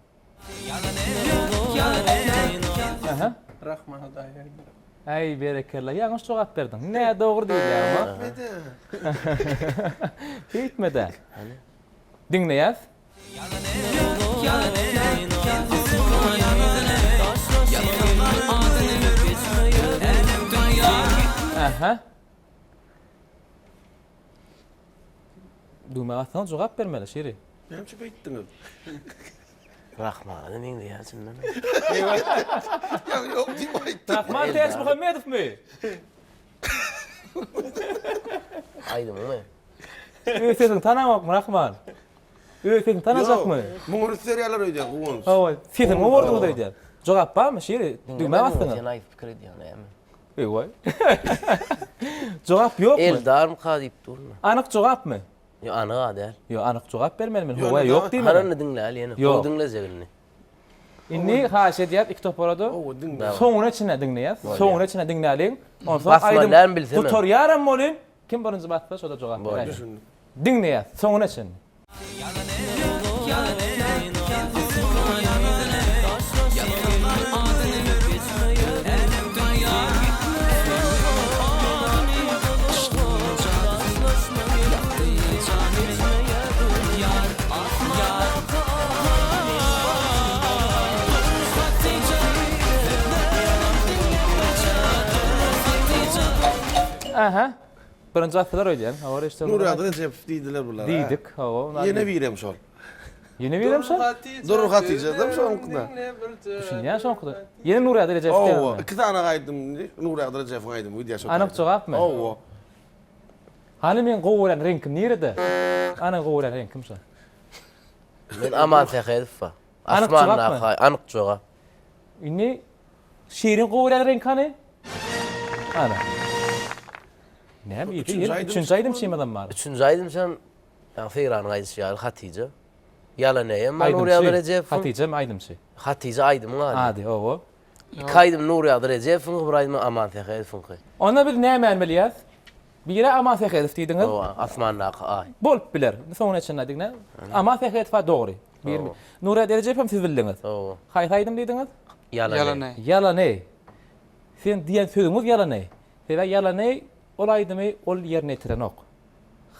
S1: Aha.
S4: Rahman Hudaýberdi.
S1: Äý, berekella. Ýalňyş jogap berdiň. Nädogry diýilýär oňa. Beýtme-de.
S6: Hany?
S1: Diňleýäs. Aha. Düwmä bassaňyz jogap bermeli, Şiri.
S3: Näme üçin beýtdiňiz?
S6: Rahmana meňzeýär çyndan.
S3: Ýa ýok diýip aýtdym.
S1: Rahman Täçmuhammedowmy?
S6: Aýdymymy?
S1: Öz sesiňi tanaňokmy, Rahman? Öz sesiňi tanajakmy?
S3: Ýok, muňa üns berýärler öýdýän, Guwanç.
S1: Hawa, sesiňi gowardyňyz öýdýän. Jogap barmy, Şiri? Düwmä basdyňyz.
S6: Sen aýdyp pikir edýäň näme?
S1: Eý-waý. Jogap ýokmy?
S6: Eldarmyka diýip durun.
S1: Anyk jogapmy?
S6: Ýok, anyg-a däl.
S1: Ýok, anyk jogap bermeli men. Hawa, ýok diýmeli.
S6: Hany indi diňläli ýene. Gowy diňlejek indi.
S1: Indi haýyş edýäs iki topara-da. Soňuna çenli diňleýäs. Soňuna çenli diňläliň. Onsoň aýdym gutarýaram welin, kim birinji bassa şo-da jogap beräýsin. Diňleýäs soňuna çenli. Aha. Birinji atdylar öýdýän. Hawa, režissýor.
S3: Nurýagdy Rejepow diýdiler bular.
S1: Diýdik, hawa.
S3: Ýene birem şol.
S1: Ýene birem şol?
S3: Durur Hatyja-da şoňkuda.
S1: Düşünýän şoňkuda. Ýene Nurýagdy Rejepow diýen.
S3: Hawa, iki sany aýdym Nurýagdy Rejepowyň aýdymy gidýär şo.
S1: Anyk jogapmy?
S3: Hawa.
S1: Hany meň gowy görýän reňkim nirede? Ana gowy görýän reňkim şo.
S6: Men Aman Sähedow bar.
S1: Anyk jogapmy?
S6: Asmandaky anyk jogap.
S1: Indi Şiriň gowy görýän reňki hany? Ana. Näme
S3: Üçünji aýdym
S1: Üçünji aýdymçymyzam bar.
S6: Üçünji aýdymçam, ýa Seýranyň aýdyşy ýaly Hatyja. Ýalan eýem bar Nurýagdy Rejepowyň.
S1: Hatyjam aýdymçy.
S6: Hatyja aýdymyň ady.
S1: Ady, hawa.
S6: Iki aýdym Nurýagdy Rejepowyňky, bir aýdym Aman Sähedowyňky.
S1: Onda biz nämäni bilýäs? Biri Aman Sähedow diýdiňiz.
S6: Hawa, Asmandaky aý.
S1: Bolup biler. Soňuna çenli aýdyň nä? Aman Sähedow-a dogry. Bir. Nurýagdy Rejepowam siz bildiňiz.
S6: Hawa.
S1: Haýsy aýdym diýdiňiz?
S6: Ýalan eý.
S1: Ýalan eý. Siziň diýen sözüňiz ýalan eý. Sebäbi ýalan eý ol aýdymy ol ýerine ýetirenok.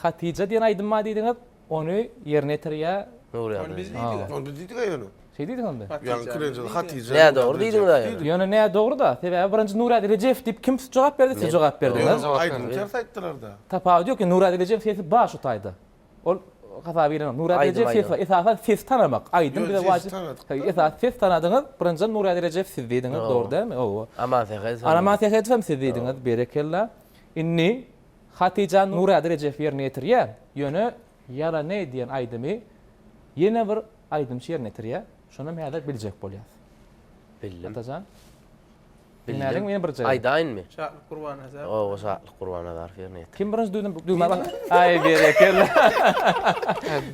S1: Hatyja diýen aýdym bar diýdiňiz, ony ýerine ýetirýär.
S6: Nurýagdy.
S4: Ony biz diýdik-ä.
S3: Ony biz diýdik-ä ýöne.
S1: Şeý diýdiňizmi?
S3: Ýaňky birinjide Hatyja.
S6: Nädogry diýdiňiz-ä ýöne.
S1: Ýöne nädogry-da, sebäbi birinji Nurýagdy Rejepow diýip kim jogap berdi, siz jogap berdiňiz.
S3: Aýdymy ters aýtdylar-da.
S1: Tapawudy ýok, Nurýagdy Rejepow sesi bar şu taýda. Ol hasaba girenok. Nurýagdy Rejepow sesi bar. Esasan sesi tanamak. Aýdym bize wajyp. Esasy ses tanadyňyz. Birinjiden Nurýagdy Rejepow siz diýdiňiz, dogry dälmi? Hawa.
S6: Aman Sähedow.
S1: Aman Sähedow hem siz diýdiňiz, berekella. Indi Hatyja Nurady Rejepow ýerine ýetirýär. Ýöne Ýalan-eý diýen aýdymy ýene bir aýdymçy ýerine ýetirýär. Şonam häzir biljek bolýas.
S6: Bildim.
S1: Atajan.
S6: Bildim.
S1: Bilmäliň ýene birje.
S6: Aýdaýynmy?
S4: Şatlyk Gurbannazarow.
S6: Hawa, Şatlyk Gurbannazarow ýerine ýetirýär.
S1: Kim birinji düwdüm düwmä bas. Aý berekella.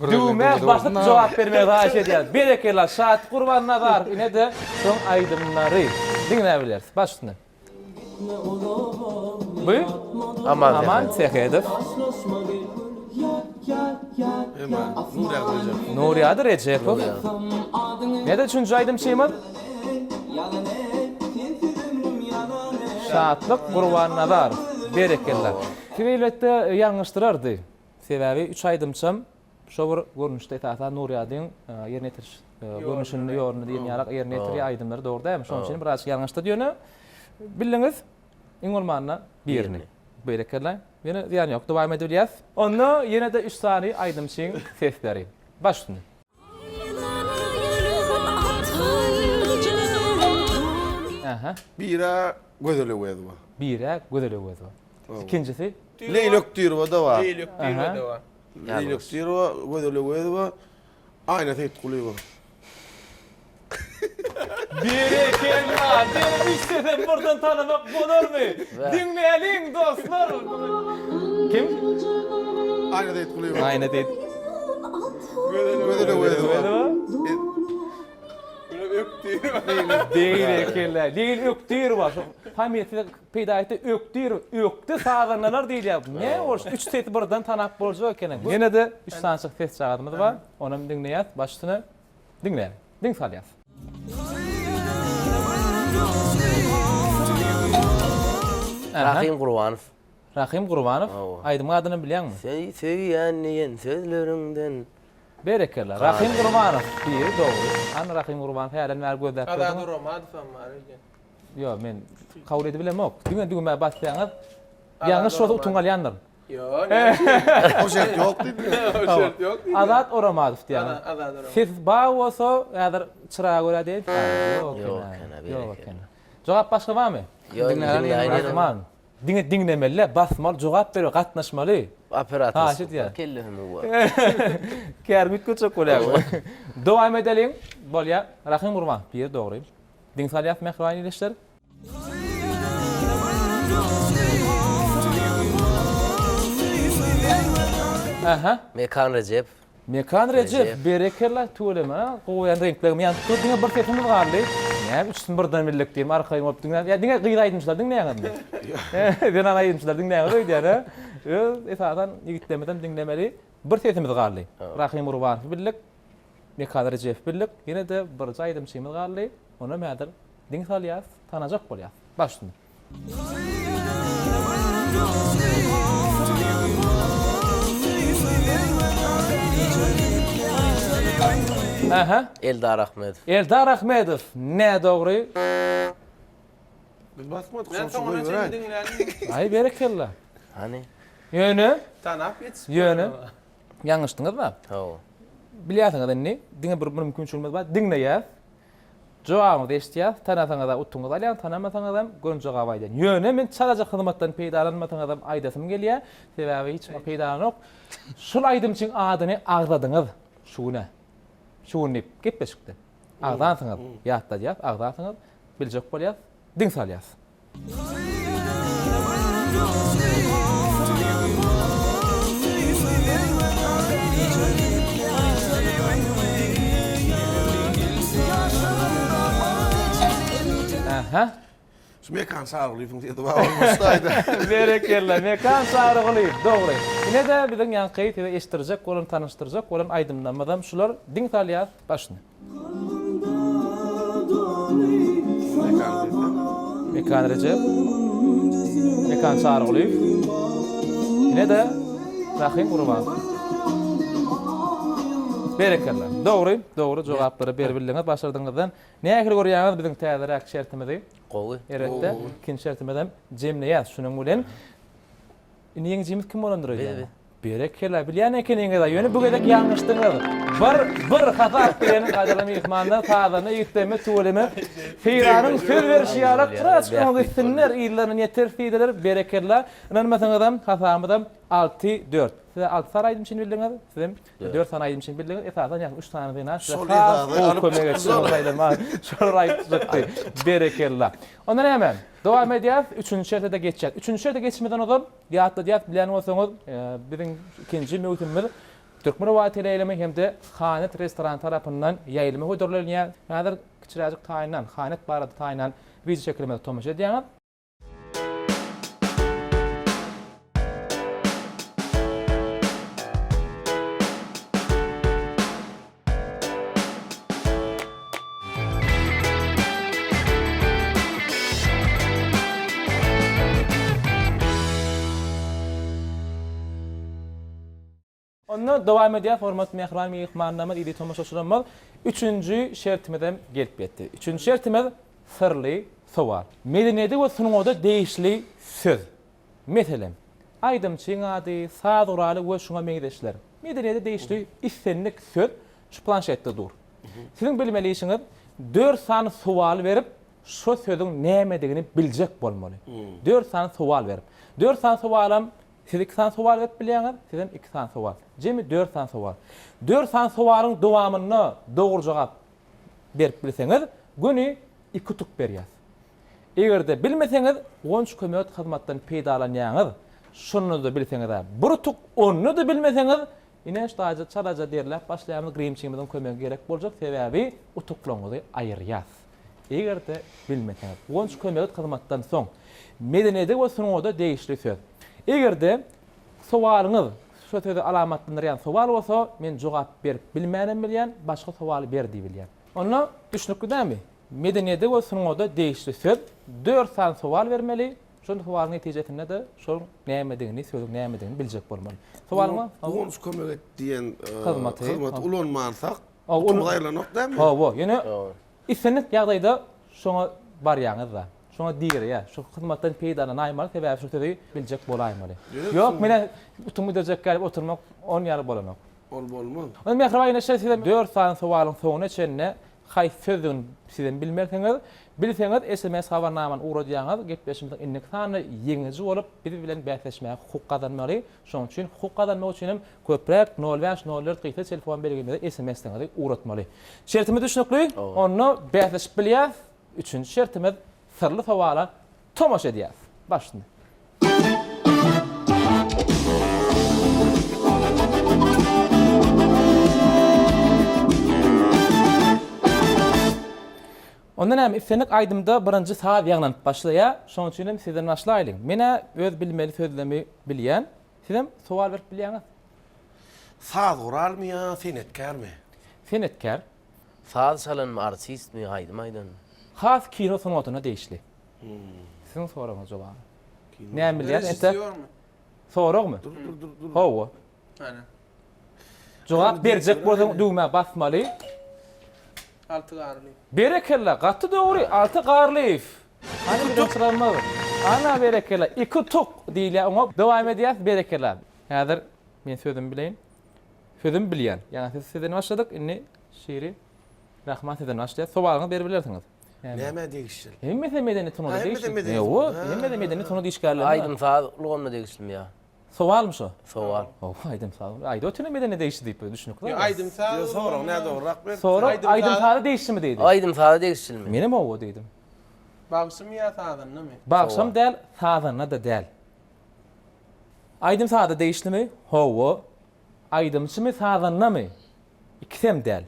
S1: Düwmä basyp jogap bermegi haýyş edýäris. Berekella Şatlyk Gurbannazarow ine-de şoň aýdymlary. Diňläp bileris. Baş üstüne. Bu Aman Sähedow. Nurýady Rejepow. Näde üçünji aýdymçymyz? Şatlyk Gurbannazarow. Berekella. Siz elbetde ýalňyşdyrardy. Sebäbi üç aýdymçam Şo bir görnüşde esasan Nurýadyň ýerine ýetiriş görnüşinde ýolunda diýen ýaly ýerine ýetirýär aýdymlary dogry dälmi? Şonuň üçin birazjyk ýalňyşdyr ýöne bildiňiz iň bolmanda birini. Berekella. Ýöne zyýany ýok dowam edibilýäs. Onda ýene-de üç sany aýdymçyň sesleri. Baş üstüne. Aha.
S3: Bira Gözel Öwezowa.
S1: Bira Gözel Öwezowa. Ikinjisi?
S3: Leýli Ökdirowa-da bar.
S4: Leýli Ökdirowa-da bar.
S3: Leýli Ökdirowa, Gözel Öwezowa, Aýna Seýitgulyýewa.
S1: Berekella! Meni üç sesem birden tanamak bolarmy? Diňläliň dostlar! Kim?
S3: Aýna Seýitgulyýewa.
S1: Aýna Seýit.
S3: Gözel Öwezowa.
S1: Berekella! Leýli Ökdirowa. Şu familiýasy Peýda etdi ökdir, ökde sazandalar diýilýär. Ne ol üç sesi birden tanap boljak ekeni. Ýene-de üç sanyjyk sesjagazymyz bar. Onam diňleýäs. Baş üstüne diňläliň. Diň salýas.
S6: Rahym Gurbanow.
S1: Rahym Gurbanow. Aýdymyň adynam bilýäňmi?
S6: Söý, söýýän diýen sözleriňden.
S1: Berekella. Rahym Gurbanow biri dogry. Hany Rahym Gurbanow hälem bäri gözläp
S4: Azat
S1: ýördüňiz.
S4: Oromadowam bar öýdýän.
S1: Ýok, men kabul edibilemok. Diňe düwmä bassaňyz, ýalňyş bolsa utuň alýandyr.
S4: Ýok, näme üçin?
S3: O şert ýok diýdi.
S4: O şert ýok diýdi.
S1: Azat Oramadow diýýäňiz.
S4: Azat Oramadow.
S1: Ses bar bolsa, häzir çyraga görä diýeýin. Ýok
S6: eken-ä,
S1: Ýok eken. Jogap başga barmy?
S6: Ýok, diňläýin.
S1: Diňe diňlemeli, basmaly, jogap bermeli, gatnaşmaly.
S6: Operator
S1: Haýyş edýän.
S6: Kellesini uwar.
S1: Kärim üýtgetjek bolýar. Dowam edeliň. Bolýar. Rahym Gurban, biri dogry. Diň salýas mähriban ildeşler. Aha.
S6: Mekan Rejepow.
S1: Mekan Rejep, berekella tüweleme, gowy ýan reňklegim ýanyp dur, diňe bir sesimiz galdy. Näme üçüsini birden bildik diýim, arkaýyn bolup diňläp, ýa diňe gyz aýdymçylar diňleýäňizmi? Zenan aýdymçylar diňleýäňiz öýdýän, hä? Öz esasan ýigitlerimizem diňlemeli. Bir sesimiz galdy. Rahym Gurbanowy bildik. Mekan Rejepow bildik. Ýene-de birje aýdymçymyz galdy. Onam häzir diň salýas, tanajak bolýas. Baş üstüne. Aha.
S6: Eldar Ahmedow.
S1: Eldar Ahmedow nädogry.
S3: Biz basmadyk,
S4: Men
S3: şonuň üçin
S4: soňuna
S3: goýberäý.
S4: çenli diňlädim.
S1: Aý berekella.
S6: Hany?
S1: Ýöne,
S4: Tanap ýetişip.
S1: Ýöne. Ýalňyşdyňyz-da.
S6: Hawa.
S1: Bilýärsiňiz indi, diňe bir mümkinçiligimiz bar, diňleýäs. Jogabyňyzy eşidýäs, tanasaňyz-a utugyňyzy alýaň, tanamasaňyzam göni jogaby aýdýan. Ýöne men çalaja hyzmatdan peýdalanmasaňyzam aýdasym gelýär, sebäbi hiç wagt peýdalanok. Şul aýdymçyň adyny agzadyňyz şu güne. Şu gün diýip gepleşikde. Agzansyňyz, ýatladýas, agzansyňyz, biljek bolýas, diň salýas. Hä?
S3: Şu Mekan Çarygulyýewiň sesi bar bolmuşdaýda.
S1: Berekella, Mekan Çarygulyýew, dogry. Ine-de biziň ýaňky size eşitdirjek bolan, tanyşdyrjak bolan aýdymlarymyzam şular. Diň salýas başyny. Mekan Rejep, Mekan Çarygulyýew. Ine-de Rahym Gurbanow. Berekella. Dogry, dogry jogaplary beribildiňiz, başardyňyzdan. Nähili görýäňiz biziň täzeräk şertimizi?
S6: Gowy.
S1: Eretde ikinji şertimizem jemleýäs şunuň bilen. Indi ýeňijimiz kim bolandyr öýdýäňiz? Berekella, bilýän ekeniňiz-ä, ýöne bu gezek ýalňyşdyňyz. Bir, bir hasap bilen gadyrly myhmanlar, sazanda ýigitlerimiz tüweleme Seýranyň söz berşi ýaly biraz öňe gitsinler, yzlaryndan ýeteris diýdiler. Berekella. Ynanmasaňyzam hasabymyzam 6, 4. Siz-ä 6 sany aýdymçyny bildiňiz, sizem 4 sany aýdymçyny bildiňiz. Esasan ýa 3 sany zenan size has gowy kömek etdi. Şolar aýdyp çykdy. Berekella. Onda näme? Dowam edýäris, üçünji şerte-de geçýäris. Üçünji şerte geçmeden ozal ýatladýas, bilýän bolsaňyz, biziň ikinji möwsümimiz Türkmen howa teleýaýlymy hem-de Hanet restorany tarapyndan ýaýlyma hödürlenýär. Häzir kiçiräjik taýynlan, Hanet barada taýynlan wideoşekilimize tomaşa edýäňiz. Onda dowam edýäs, hormatly mähriban myhmanlarymyz, eziz tomaşaçylarymyz. Üçünji şertimizem gelip ýetdi. Üçünji şertimiz syrly sowal. Medeniýete we sungata degişli söz. Meselem, aýdymçyň ady, saz guraly we şuňa meňzeşler. Medeniýete degişli islendik söz şu planşetde dur. Siziň bilmeli işiňiz dört sany sowal berip, şo sözüň nämedigini biljek bolmaly. Dört sany sowal berip. Dört sany sowalam siz iki sany sowal berip bilýäňiz, sizem iki sany sowal. Jemi dört sany sowal. Dört sany sowalyň dowamynda dogry jogap berip bilseňiz, göni iki utuk berýäs. Eger-de bilmeseňiz, Guwanç Kömek hyzmatdan peýdalanýaňyz. Şonda-da bilseňiz-ä bir utuk, onda-da bilmeseňiz, ine şu taýda çalaja derläp başlaýarmyz, grimçimiziň kömegi gerek boljak, sebäbi utuklaryňyzy aýyrýas. Eger-de bilmeseňiz, Guwanç Kömek hyzmatdan soň, medeniýete we sungata degişli söz. Eger-de sowalyňyz şu sözi alamatlandyrýan sowal bolsa, men jogap berip bilmänem bilýän, başga sowaly ber diýibilýän. Onda düşnükli dälmi? Medeniýete we sungata degişli söz, dört sany sowal bermeli, şol sowalyň netijesinde-de şol nämedigini, sözüň nämedigini biljek bolmaly. Sowalyňa
S3: Guwanç kömek et diýen
S1: Hyzmaty.
S3: hyzmaty ulanmansak, utumyz aýrylanok dälmi?
S1: Hawa, ýöne islendik ýagdaýda şoňa barýaňyz-da. Şoňa direýär. Şu hyzmatdan peýdalanaýmaly, sebäbi şu sözi biljek bolaýmaly. Ýok, men-ä utum giderjek gelip oturmak on ýaly bolanok.
S3: Ol bolmaz.
S1: Onda mähriban ýeneşler size dört sany sowalyň soňuna çenli haýsy sözdügini sizem bilmersiňiz. Bilseňiz sms habarnamany ugradýaňyz, gepleşigimiziň indiki sanynda ýeňiji bolup biz bilen bäsleşmäge hukuk gazanmaly. Şonuň üçin hukuk gazanmak üçin hem köpräk nol bäş nol dört gysga telefon belgimize sms-leriňizi ugratmaly. Şertimiz düşnükli? Onda bäsleşip bilýäs. Üçünji şertimiz syrly sowala tomaşa edýäs. Başyny. Onda näme, islendik aýdymda birinji saz ýaňlanyp başlaýar. Şonuň üçin hem sizden başlaýlyň. Men-ä öz bilmeli sözlemi bilýän. Sizem sowal berip bilýäňiz.
S3: Saz guralmy ýa senetkärmi?
S1: Senetkär.
S6: Saz çalanmy, artistmi, aýdym aýdanmy?
S1: Has kino sungatyna degişli. Siziň soragyňyz jogaby. Näme bilýän entek?
S4: Režissýormy?
S1: Soragmy?
S3: Dur dur dur dur.
S1: Hawa.
S4: Hany.
S1: Jogap berjek bolsaň düwmä basmaly.
S4: Alty Garlyýew.
S1: Berekella, gaty dogry, Alty Garlyýew. Hany biziň çyragymyz. Ana berekella, iki utuk diýilýär oňa. Dowam edýäs, berekella. Häzir men sözümi bileýin. Sözümi bilýän. Ýaňy siz sizden başladyk, indi Şiri Rahman sizden başlaýar. Sowalyňyzy berip bilersiňiz.
S3: Nämä degişli?
S1: Hemmesi medeni sungata degişli.
S3: Hemmesi medeni
S1: sungat. Hemmesi medeni sungat işgärleri.
S6: Aýdym-saz ulgamyna degişlimi ýa?
S1: Sowalmy şo?
S6: Sowal.
S1: Hawa, aýdym-saz. Aýdyp otyr medeni degişli diýip, düşnükli.
S4: Ýok, aýdym-saz.
S3: Ýok, sorag nädogryrak beripdir.
S1: Sorag aýdym-saza degişlimi diýdi.
S6: Aýdym-saza degişlimi?
S1: Menem hawa diýdim.
S4: Bagşymy ýa sazandamy?
S1: Bagşam däl, sazanda-da däl. Aýdym-saza degişlimi? Hawa. Aýdymçymy, sazandamy? Ikisem däl.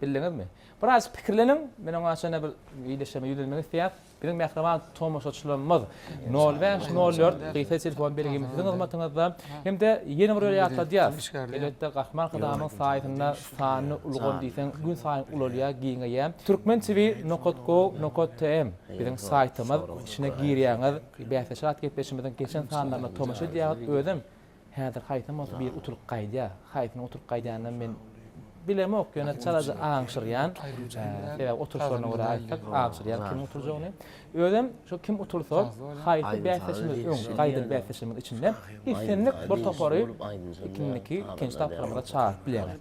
S1: Bildiňizmi? Biraz pikirleniň, men oňa şeýle bir ildeşlerime ýüzlenmek isleýän. Biziň mähriban tomaşaçylarymyz nol bäş, nol dört gysga telefon belgimiz siziň hyzmatyňyzda. Hem-de ýene bir ýola ýatladýas. Elbetde Gahryman Arkadagymyň saýasynda sanly ulgam diýseň gün saýyn ulalýar, giňeýär. Türkmen TV nokat gov nokat tm biziň saýtymyz. Içine girýäňiz, bäsleşik atly gepleşigimiziň geçen sanlaryna tomaşa edýäňiz. Özem Häzir haýsam bolsa biri utulyp gaýdýar. Haýsynyň utulyp gaýdýanynam men bilemok, ýöne çalaja aňşyrýan. Sebäbi oturyşlaryna görä aýtsak, aňşyrýan kimiň utuljagyny. Özem şo kim utulsa, haýsy bäsdeşimiz öň gaýdan bäsdeşimiz içinde islendik bir topary ikindiki ikinji tapgyrymyza çagyryp bilýärler.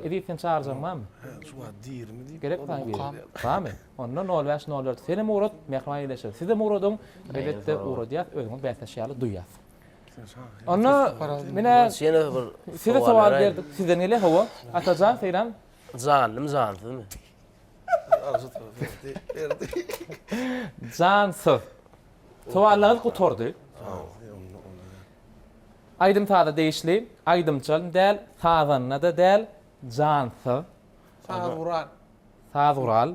S1: Eziz sen çagyrjagyň barmy?
S3: Şu wagt dirimi diýip.
S1: Gerek saňa biri. Barmy? Onda nol bäş, nol dört senem ugrat, mähriban ildeşler sizem ugradyň, elbetde ugradýas, özüňiz bäsdeş ýaly duýýas. Onda menä
S6: Ýene bir
S1: size sowal berdik. Sizden gelýär hawa. Atajan Seýran.
S6: Janlymy jansyzmy?
S1: Jansyz. Sowallaryňyz gutardy. Aýdym-saza degişli, aýdymçam däl, sazanda-da däl, jansyz.
S4: Saz gural.
S1: Saz gural.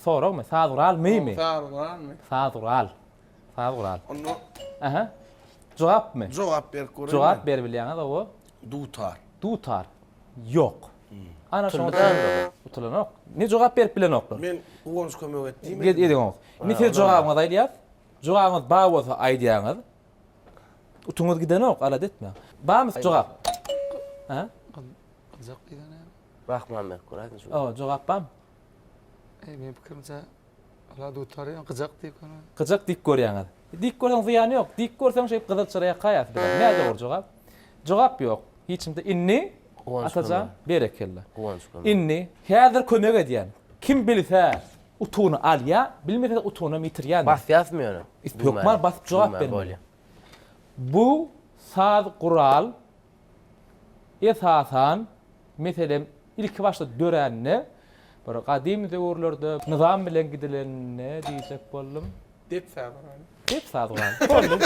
S1: Soragmy? Saz gural mymy?
S4: Saz guralmy?
S1: Saz gural. Saz gural.
S3: Onda
S1: Aha. Jogapmy?
S3: Jogap berip göreýin.
S1: Jogap berip bilýäňiz owo.
S3: Dutar.
S1: Dutar. Ýok. Ana şoňa utulanok. Ne jogap berip bilenoklar?
S3: Men Guwanç kömek et diýmedim.
S1: Ediňok. Indi siz jogabyňyzy aýdýas. Jogabyňyz bar bolsa aýdýaňyz. Utuňyz gidenok, alada etmäň. Barmy jogap? Ha?
S5: Gyjak diýen.
S6: Rahman berip göräýsin şu.
S1: Owo, jogap barmy?
S5: Eý, meniň pikirimçe Ala dutary gyjak diýip görýän.
S1: Gyjak diýip görýäňiz. Diýip görseň zyýany ýok. Diýip görseň şeýdip gyzyl çyra ýakaýas bize. Nä dogry jogap? Jogap ýok. Hiç kimde. Indi Atajan berekella. Indi häzir kömek edýän. Kim bilse utugyny alýa, bilmese utugynam ýitirýändir.
S6: Basýasmy ýöne?
S1: Hökman basyp jogap bermeli. Bu saz gural Esasan, meselem, ilki başda dörände, bir gadym döwürlerde nyzam bilen gidilende diýjek boldum.
S4: Dep saz guraly.
S1: Dep saz guraly. Boldy.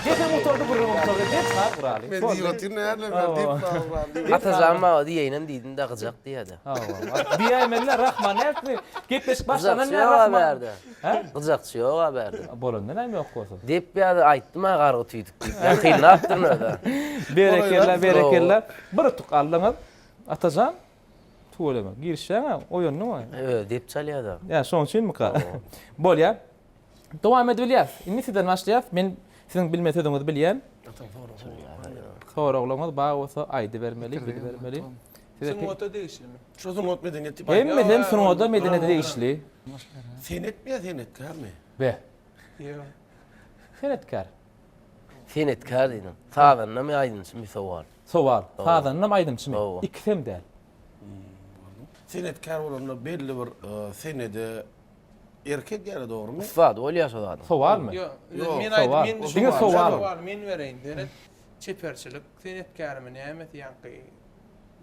S1: Gepem gutardy, gürrüňem gutardy. Dep saz guraly.
S3: Men diýip otyryn, näme men dep saz guraly diýip.
S6: Atajan baba diýeýinem diýdim-de, gyjak diýýä-de.
S1: Hawa. Diýäýmeli-dä, Rahman nätdi? Gepleşik başlandan bäri Rahman.
S6: Gyjakçy ýok-a bärde. Gyjakçy ýok-a bärde.
S1: Bolanda näme ýok bolsun?
S6: Dep ýa-da aýtdym-a gargy tüýdük diýip. Ýakynlapdyryn öz-ä.
S1: Berekella, berekella. Bir utuk aldyňyz. Atajan, tüweleme. Girişýäň-ä, oýandyň-a.
S6: Özi dep çalýa-da.
S1: Ýa, şoň üçinmika? Bolýa. Dowam edibilýäs. Indi sizden başlaýas. Men siziň bilmeli sözüňizi bilýän. Soraglaryňyz bar bolsa aýdybermeli, bilibermeli.
S4: Sungata degişlimi?
S3: Şu sungat medeniýet diýip
S1: Hemmesi hem sungata medeniýete degişli.
S3: Senetmi ýa senetkärmi?
S1: Be. Senetkär.
S6: Senetkär diýdim. Sazandamy aýdymçymy sowal.
S1: Sowal. Sazandamy aýdymçymy? Ikisem däl.
S3: Senetkär bolanda belli bir senede erk edýär dogrymy?
S6: Ussady bolýar şo zadyň.
S1: Sowalmy?
S4: Ýok.
S1: Ýok. Sowal. Diňe sowal.
S4: Sowal men bereýin. Senet çeperçilik senetkärimi nämesi ýaňky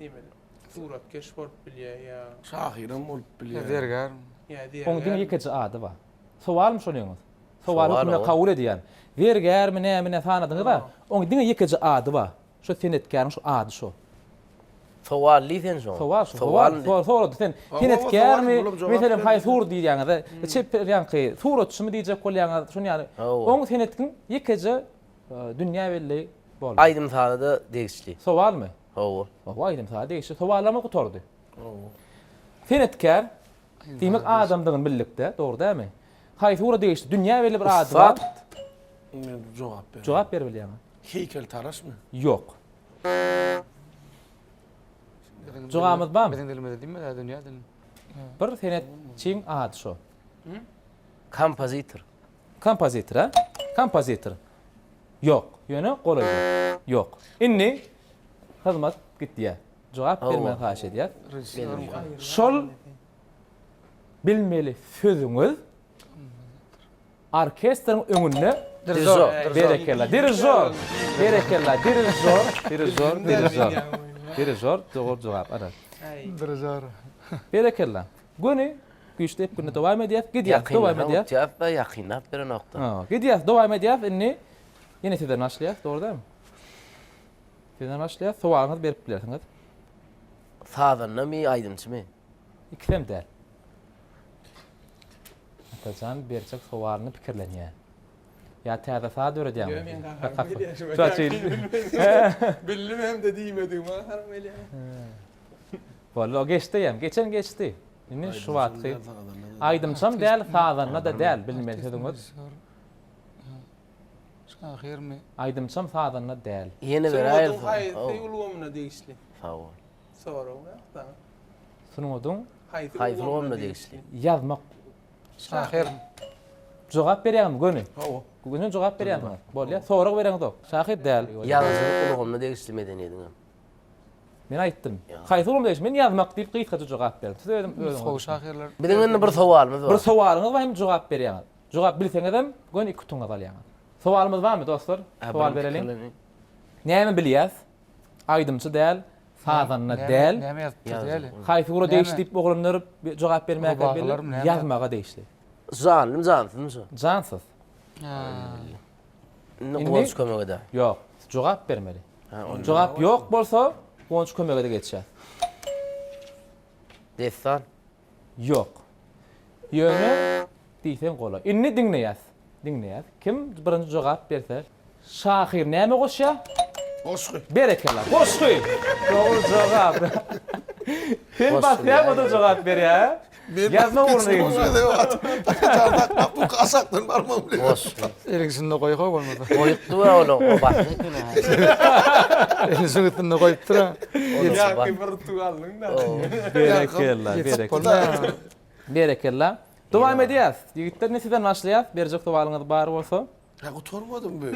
S4: diýmeli. Suratkeş bolup bilýär ýa.
S3: Şahyram bolup bilýär.
S5: Ýa zergär.
S4: Ýa zergär.
S1: Oň diňe ýekeje ady bar. Sowalmy şonyňyz? Sowal hökmünde kabul edýän. Zergärmi näme ne sanadyňyz-a? Oň diňe ýekeje ady bar. Şo senetkäriň şo ady şo.
S6: Sowal diý sen şoňa.
S1: Sowal şo. Sowal. Sowal sorady sen. Senetkärmi? Meselem haýsy ugur diýýäňiz-de. Çeper ýaňky suratçymy diýjek bolýaňyz. Şuny ýaly. Oň senetkiň ýekeje dünýä belli boldy.
S6: Aýdym-saza-da degişli.
S1: Sowalmy?
S6: Hawa.
S1: Hawa aýdym-saza degişli. Sowallarymyz gutardy. Hawa. Senetkär diýmek adamdygyny bildik-de, dogry dälmi? Haýsy ugra degişli? Dünýä belli bir ady bar.
S6: Ussat.
S3: Men jogap berýän.
S1: Jogap berip bilýäňmi?
S3: Heýkeltaraşmy?
S1: Ýok. Jogabymyz barmy?
S5: Biziň dilimizde diýmez-ä dünýä dilinde.
S1: Bir senetçiň ady şo.
S6: Kompozitor.
S1: Kompozitor, a? Kompozitor. Ýok. Ýöne golaýda. Ýok. Indi hyzmat gitýär. Jogap bermegi haýyş edýäs. Şol bilmeli sözüňiz orkestriň öňünde
S6: Dirižor.
S1: Berekella. Dirižor. Berekella. Dirižor. Dirižor. Dirižor. Dirižor. Dogry jogap. Ana.
S5: Dirižor.
S1: Berekella. Göni Güýçli depginde dowam edýäs. Gidýäs, dowam edýäs.
S6: Utýas-da, ýakynlap berenokda.
S1: Ha, gidýäs, dowam edýäs. Indi ýene sizden başlaýas, dogry dälmi? Sizden başlaýas. Sowalyňyzy berip bilersiňiz.
S6: Sazandamy, aýdymçymy?
S1: Ikisem däl. Atajan berjek sowalyny pikirlenýär. Ýa täze saz döredýäňmi?
S4: Ýok, men gaharym gelýär şu Bildim hem-de diýmedigim gaharym gelýär.
S1: Boldy, o geçdi ýa. Geçen geçdi. Indi şu wagtky aýdymçam däl, sazanda-da däl, bilmeli sözüňiz.
S5: Şahyrmy?
S1: Aýdymçam, sazanda däl.
S6: Ýene beräýeli.
S4: Sungatyň haýsy ulgamyna degişli?
S6: Sag bol.
S4: Sorag ýok saňa.
S1: Sungatyň
S6: haýsy ulgamyna degişli?
S1: Ýazmak.
S5: Şahyr.
S1: Jogap berýäňmi göni?
S3: Hawa.
S1: Göni jogap berýänsiňiz. Bolýar. Sorag bereňzok. Şahyr däl.
S6: Ýazyjylyk ulgamyna degişli medeniýetiňem.
S1: Men aýtdym. Haýsy ulgamda degişli? Men ýazmak diýip gysgaça jogap berdim. Siz özüm özüňiz.
S5: Nusgawy şahyrlar.
S6: Biziň indi bir sowalymyz bar.
S1: Bir sowalyňyz bar hem jogap berýäňiz. Jogap bilseňizem göni iki utuňyzy alýaňyz. Sowalymyz barmy dostlar? Sowal bereliň. Näme bilýäs? Aýdymçy däl, sazanda däl.
S5: Näme ýazypdyr däl.
S1: Haýsy ugra degişli diýip oglanlar jogap bermäge belli. Ýazmaga degişli.
S6: Janlymy jansyzmy şo?
S1: Jansyz.
S6: Indi Guwanç kömek eder.
S1: Ýok, jogap bermeli. Jogap ýok bolsa Guwanç kömege-de geçýär.
S6: Dessan.
S1: Ýok. Ýöne diýseň golaý. Indi diňleýäs. Diňleýäs. Kim birinji jogap berse. Şahyr näme goşýar?
S3: Goşgy.
S1: Berekella. Goşgy. Dogry jogap. Sen basýaň o-da jogap berýär. Ýazma ugruna gitdi.
S3: Aşakdan barmam bilen.
S6: Goşgy.
S5: Eliň üstünde goý goý bolmasa.
S6: Goýupdy we ol o basdy.
S5: Elini şuň üstünde goýupdyr ha.
S4: Ýa bir utuk aldyň-da.
S1: Berekella, berekella. Berekella. Dowam edýäs. Ýigitler indi sizden başlaýas. Berjek sowalyňyz bar bolsa.
S3: Ha gutarmadym bu.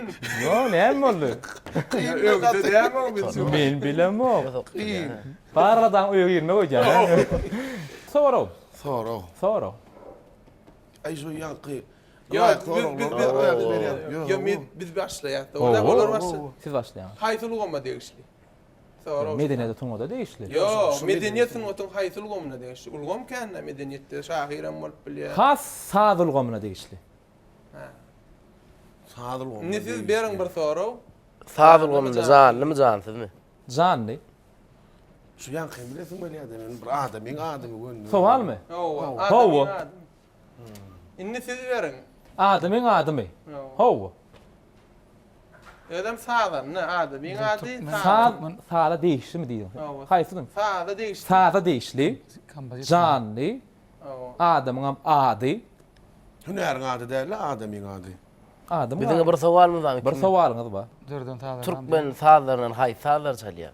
S1: Ýok, näme boldy?
S4: Öňde dämi o biz?
S1: Men bilemok. Barladaň öýe girmek öýdýän. Sorag.
S3: Sorag.
S1: Sorag.
S3: Aý şu ýaňky
S4: Ýok, biz biz biz Ýok, biz biz başlaýas. Olar başlasyn.
S1: Siz başlaýaňyz.
S4: Haýsy ulgama degişli? Sorag.
S1: Medeniýete sungata degişli.
S4: Ýok, medeniýet sungatyň haýsy ulgamyna degişli? Ulgam kän-dä medeniýetde, şahyram bolup bilýär.
S1: Has saz ulgamyna degişli.
S3: Saz ulgamyna.
S4: Indi siz beriň bir sorag.
S6: Saz ulgamynda janlymy, jansyzmy?
S1: Janly.
S3: Şu ýaňky bilesiň gelýär-de men bir adamyň adymy göndüm.
S1: Sowalmy?
S4: Hawa.
S1: Hawa.
S4: Indi siz beriň.
S1: Adamyň adymy? Hawa.
S4: Özem sazanda, adamyň ady
S1: saz. Saza degişlimi diýdiň? Haýsynyň?
S4: Saza degişli.
S1: Saza degişli. Janly. Adamyňam ady.
S3: Hünäriň ady däl-de, adamyň ady.
S1: Adamyň
S6: Biziň bir sowalymyz bar.
S1: Bir sowalyňyz bar.
S5: Dörden sazlar.
S6: Türkmen sazlaryndan haýsy sazlary çalýar?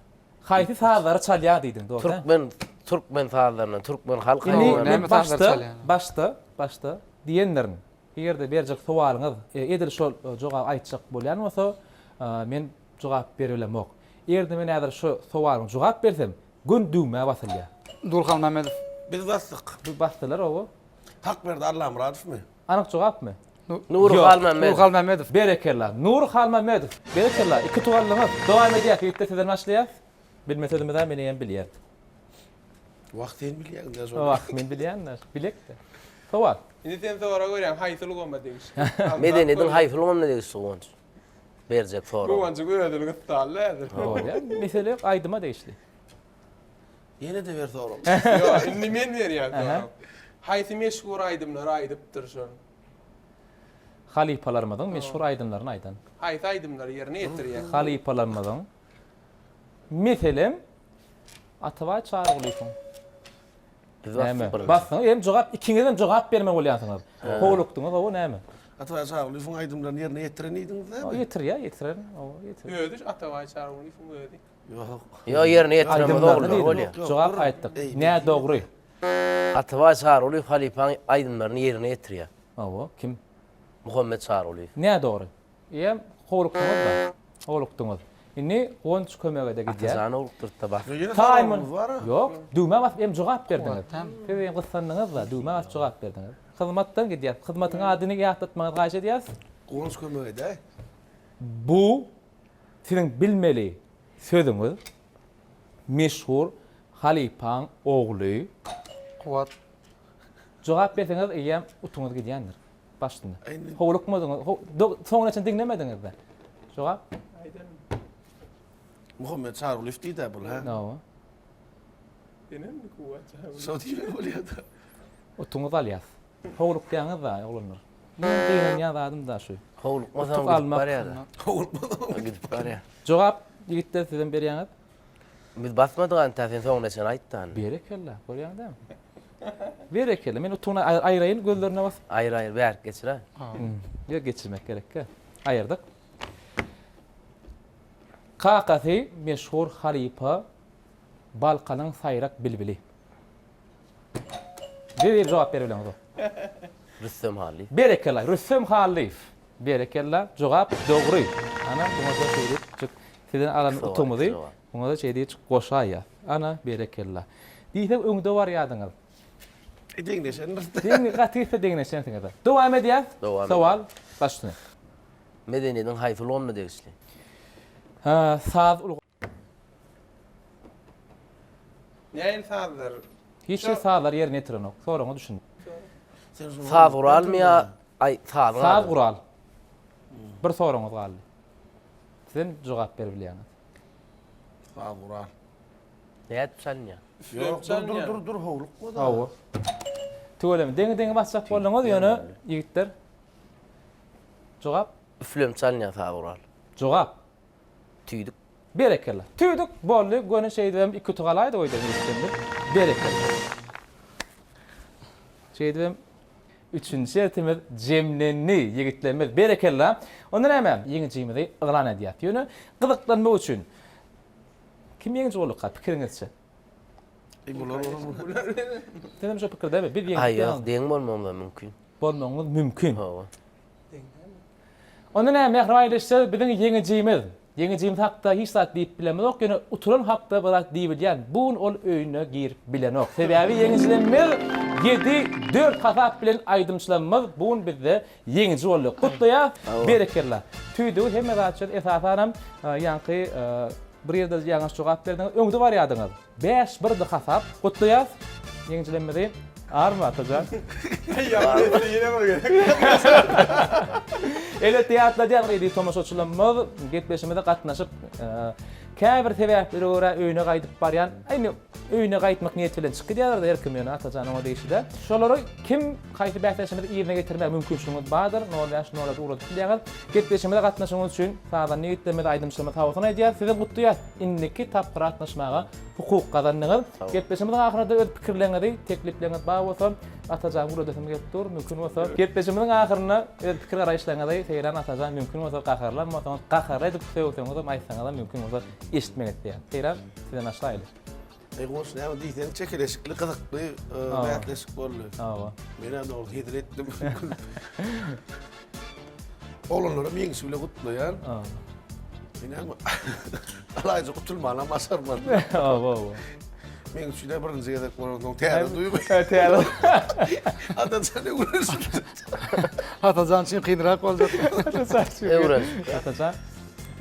S1: Haýsy sazlary çalýar diýdiň, dogry.
S6: Türkmen türkmen sazlaryndan, türkmen halk
S1: Indi
S6: aýdymlaryndan.
S1: men başda, başda, başda diýendirin. Eger-de berjek sowalyňyz edil şol jogaby aýtjak bolýan bolsa, men jogap beribilemok. Eger-de men häzir şu sowalyňa jogap bersem, Gün düwmä basylýar.
S5: Nurhan Mämmedow.
S3: Biz basdyk.
S1: Bu basdylar oba.
S3: Hakberdi Allamyradowmy?
S1: Anyk jogapmy?
S6: Nury Halmämmedow.
S5: Nury Halmämmedow.
S1: Berekella. Nury Halmämmedow. Berekella. Iki tugallyňyz. Dowam edýäs. Ýigitler sizden başlaýas. Bilme sözümiz-ä men eýýäm bilýän.
S3: Wah sen bilýäň-dä şony.
S1: Wah men bilýän-dä. Bilek-de. Sowal.
S4: Indi sen sorag berýäň haýsy ulgama degişli?
S6: Medeniýetiň haýsy ulgamyna degişli Guwanç? Berjek sorag.
S4: Guwanjyň özüni gysdally häzir.
S1: Bolýar. Mesele ýok, aýdyma degişli.
S3: Ýene-de ber sorag.
S4: Ýok, indi men berýän sorag. Haýsy meşhur aýdymlary aýdypdyr şol?
S1: Halypalarymyzyň meşhur aýdymlaryny aýdan.
S4: Haýsy aýdymlary ýerine ýetirýär?
S1: Halypalarymyzyň meselem Atabaý Çarygulyýewiň.
S6: Biz basdyk birinji.
S1: Basdyňyz, hem jogap, ikiňiz hem jogap bermeli bolýansyňyz. Howlukdyňyz, hawa näme?
S3: Atabaý Çarygulyýewiň aýdymlaryny ýerine ýetiren diýdiňiz dämi?
S1: Ýetirýär, ýetiren, hawa, ýetirýär.
S4: Özi Atabaý Çarygulyýewiň özi.
S3: Ýok.
S6: Ýok, ýerine ýetiren bolsa ogullary bolýar.
S1: Jogap aýtdyk. Nädogry.
S6: Atabaý Çarygulyýew halypaň aýdymlaryny ýerine ýetirýär.
S1: Hawa, kim?
S6: Muhammet Çarygulyýew.
S1: Nädogry. Eýýäm howlukdyňyz-da. Howlukdyňyz. Indi Guwanç kömege-de gidýär.
S6: Atajany howlukdyrtda bas.
S3: Ýene
S1: Taýmyn.
S3: soragymyz bar-a.
S1: Ýok, düwmä basyp hem jogap berdiňiz. Siz hem gyssandyňyz-da, düwmä basyp jogap berdiňiz. Hyzmatdan gidýär. Hyzmatyň adyny ýatlatmagyňyzy haýyş edýäris.
S3: Guwanç kömek edäý.
S1: Bu siziň bilmeli sözüňiz. Meşhur halypaň ogly.
S5: Kuwat.
S1: Jogap berseňiz eýýäm utuňyz gidýändir. Başynda. Howlukmadyňyz. Soňuna çenli diňlemediňiz-de. Jogap?
S3: Muhammet Çarygulyýew diýdi-ä bul, hä?
S1: Hawa.
S4: Senem Kuwwat jan.
S3: Şo diýmek bolýar-da.
S1: Otuňyzy alýas. Howlukýaňyz-da, oglanlar. Meň gynanýan zadym-da şu.
S6: Howlukmasaň
S1: Utuk
S6: gidip
S1: almak.
S6: barýar-da.
S3: Howlukmasaň
S6: Gidip barýar.
S1: Jogap, ýigitler sizem berýäňiz.
S6: Biz basmadyk anta sen soňuna çenli aýt-da.
S1: Berekella, görýäň dämi? Berekella, men utugyny aýraýyn gözlerine basyp.
S6: Aýyr aýyr bärik geçir-ä.
S1: Ýok geçirmek gerekkä. Aýyrdyk. Kakasy meşhur halypa Balkanyň saýrak bilbili. Bir bir jogap berip bileňiz.
S6: Rüstem Hallyýew.
S1: Berekella, Rüstem Hallyýew. Berekella, jogap dogry. Ana, buňa-da şeýdip çyk. Sizden alan utumyzy buňa-da şeýdip çyk goşaýýas. Ana, berekella. Diýseň öňde barýardyňyz.
S3: Deňleşendiris.
S1: Deň, gaty gitse deňleşensiňiz. Dowam edýäs.
S6: Dowam
S1: Sowal baş üstüne.
S6: Medeniýetiň haýsy ulgamyna degişli?
S1: Saz ulgamy.
S4: Nähili sazlar?
S1: Hiç hili sazlary ýerine ýetirenok. Soragyňa düşündim.
S6: Saz guralmy ýa aý sazyň
S1: Saz gural. Bir soragyňyz galdy. Sizem jogap berip bilýäňiz.
S3: Saz gural.
S6: Nädip çalynýar?
S3: Ýok, dur dur dur dur howlukma da.
S1: Hawa. Tüweleme. Deňi-deňi basjak bolduňyz ýöne ýigitler. Jogap?
S6: Üflenip çalynýan saz gural.
S1: Jogap.
S6: Tüýdük.
S1: Berekella. Tüýdük boldy, göni şeýdibem iki utuk alaýdyk öýden ýigitlerimiz. Berekella. Şeýdibem üçünji şertimiz jemlendi ýigitlerimiz. Berekella. Onda näme, ýeňijimizi yglan edýäs. Ýöne gyzyklanmak üçin kim ýeňiji bolduka pikiriňizçe? Sizem şo pikirdemi? Biz ýeňdik.
S6: Aý ýok, deň bolmagymyzam mümkin.
S1: Bolmagyňyz mümkin.
S6: Hawa.
S1: Onda näme, mähriban ildeşler, biziň ýeňijimiz. Ýeňijimiz hakda hiç zat diýip bilemizok, ýöne utulan hakda bir zat diýibilýän. Bu gün ol öýüne girip bilenok. Sebäbi ýeňijilerimiz ýedi, dört hasap bilen aýdymçylarymyz bu gün bizde ýeňiji boldy. Gutlaýas, berekella. Tüýdügi hemme zat üçin esasanam ýaňky bir ýerde ýalňyş jogap berdiňiz, öňde barýardyňyz. Bäş birdi hasap. Gutlaýas ýeňijilerimizi. Army Atajan?
S4: Ýene bir gezek.
S1: Elbetde ýatladýan eziz tomaşaçylarymyz gepleşigimize gatnaşyp käbir sebäplere görä öýüne gaýdyp barýan, indi öýüne gaýtmak niýeti bilen çykyp gidýärler her kim ýöne Atajan oňa degişli däl. Şolary kim haýsy bäsdeşimizi yzyna getirmäge mümkinçiligiňiz bardyr nol bäş nol ýedi ugradyp bilýäňiz. Gepleşigimize gatnaşygyňyz üçin sazanda ýigitlerimize aýdymçylarymyza sagbolsun aýdýarys. Sizi gutlaýas. Indiki tapgyra gatnaşmaga hukuk gazandyňyz. Gepleşigimiziň ahyrynda öz pikirleriňizi, teklipleriňiz bar bolsa, Atajan gürledesim gelip dur, mümkin bolsa. Gepleşigimiziň ahyrynda öz pikir garaýyşlaryňyzy Seýran Atajan mümkin bolsa gaharlan bolsaňyz, gaharly edip sögseňizem, aýtsaňyzam mümkin bolsa eşitmek isleýän. Seýran, sizden başlaýly.
S3: Eý goňşy näme diýseň çekeleşikli gyzykly bäsleşik boldy.
S1: Hawa.
S3: Men-ä dogry hezil etdim. Oglanlaram ýeňişi bile gutlaýan. Men alaýjy gutulmanam başarmadym.
S1: Hawa, hawa.
S3: Meň üçin de birinji gezek bolansoň täze duýgy.
S1: Täze.
S3: Atajan öwrenişip.
S5: Atajan üçin kynrak boljak.
S6: Öwrenişip.
S1: Atajan.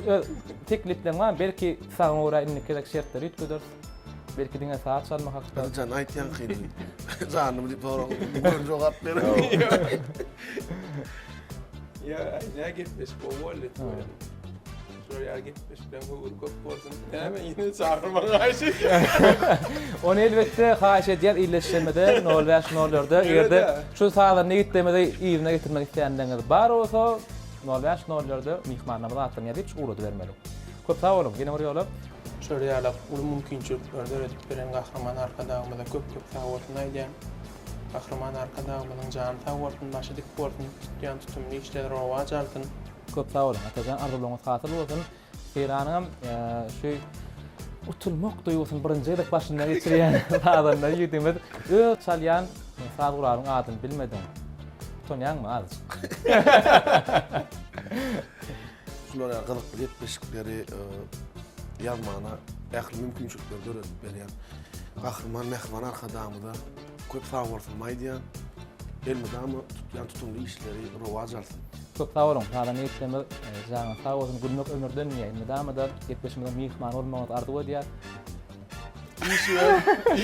S1: Öz teklipleriň barmy? Belki saňa görä indiki gezek şertleri üýtgederis. Belki diňe saz çalmak hakda.
S3: Atajan aýtýan kyn. Janymy diýip soraň, göni jogap ber.
S4: Ýa, nä gepleşik gowy boldy. Şular ýaly gepleşikleriň höwri köp bolsun. Näme ýene çagyrmagy haýyş edýän.
S1: Ony elbetde haýyş edýän illeşmede nol bäş nol dörde eger-de şu sazanda ýigitlerimizi yzyna getirmek isleýänleriňiz bar bolsa nol bäş nol dörde myhmanlarymyz atlaryny ýazyp ugradybermeli. Köp sag boluň ýene bir ýola.
S4: Şular ýaly uly mümkinçilikleri döredip beren Gahryman Arkadagymyza köp-köp sagbolsun aýdýan. Gahryman Arkadagymyzyň jany sag bolsun, başy dik bolsun, tutýan tutumly işleri rowaç alsyn.
S1: Köp sag boluň Atajan arzuwlaryňyz hasyl bolsun. Seýranyňam şu utulmak duýgusyny birinji gezek başyndan geçirýän sazanda ýigidimiz öz çalýan saz guralyň adyny bilmediň. Utanýaňmy azajyk?
S3: Şular ýaly gyzykly gepleşikleri ýazmana ähli mümkinçilikleri döredip berýän Gahryman Mähriban Arkadagymyza köp sag bolsun aýdýan. Elmydama tutýan tutumly işleri rowaç alsyn.
S1: Köp sag boluň, sazanda ýigitlerimiz janyňyz sag bolsun, gülmek ömürden diýýär. Elmydama-da gepleşigimiziň myhmany bolmagyňyzy arzuw edýäris.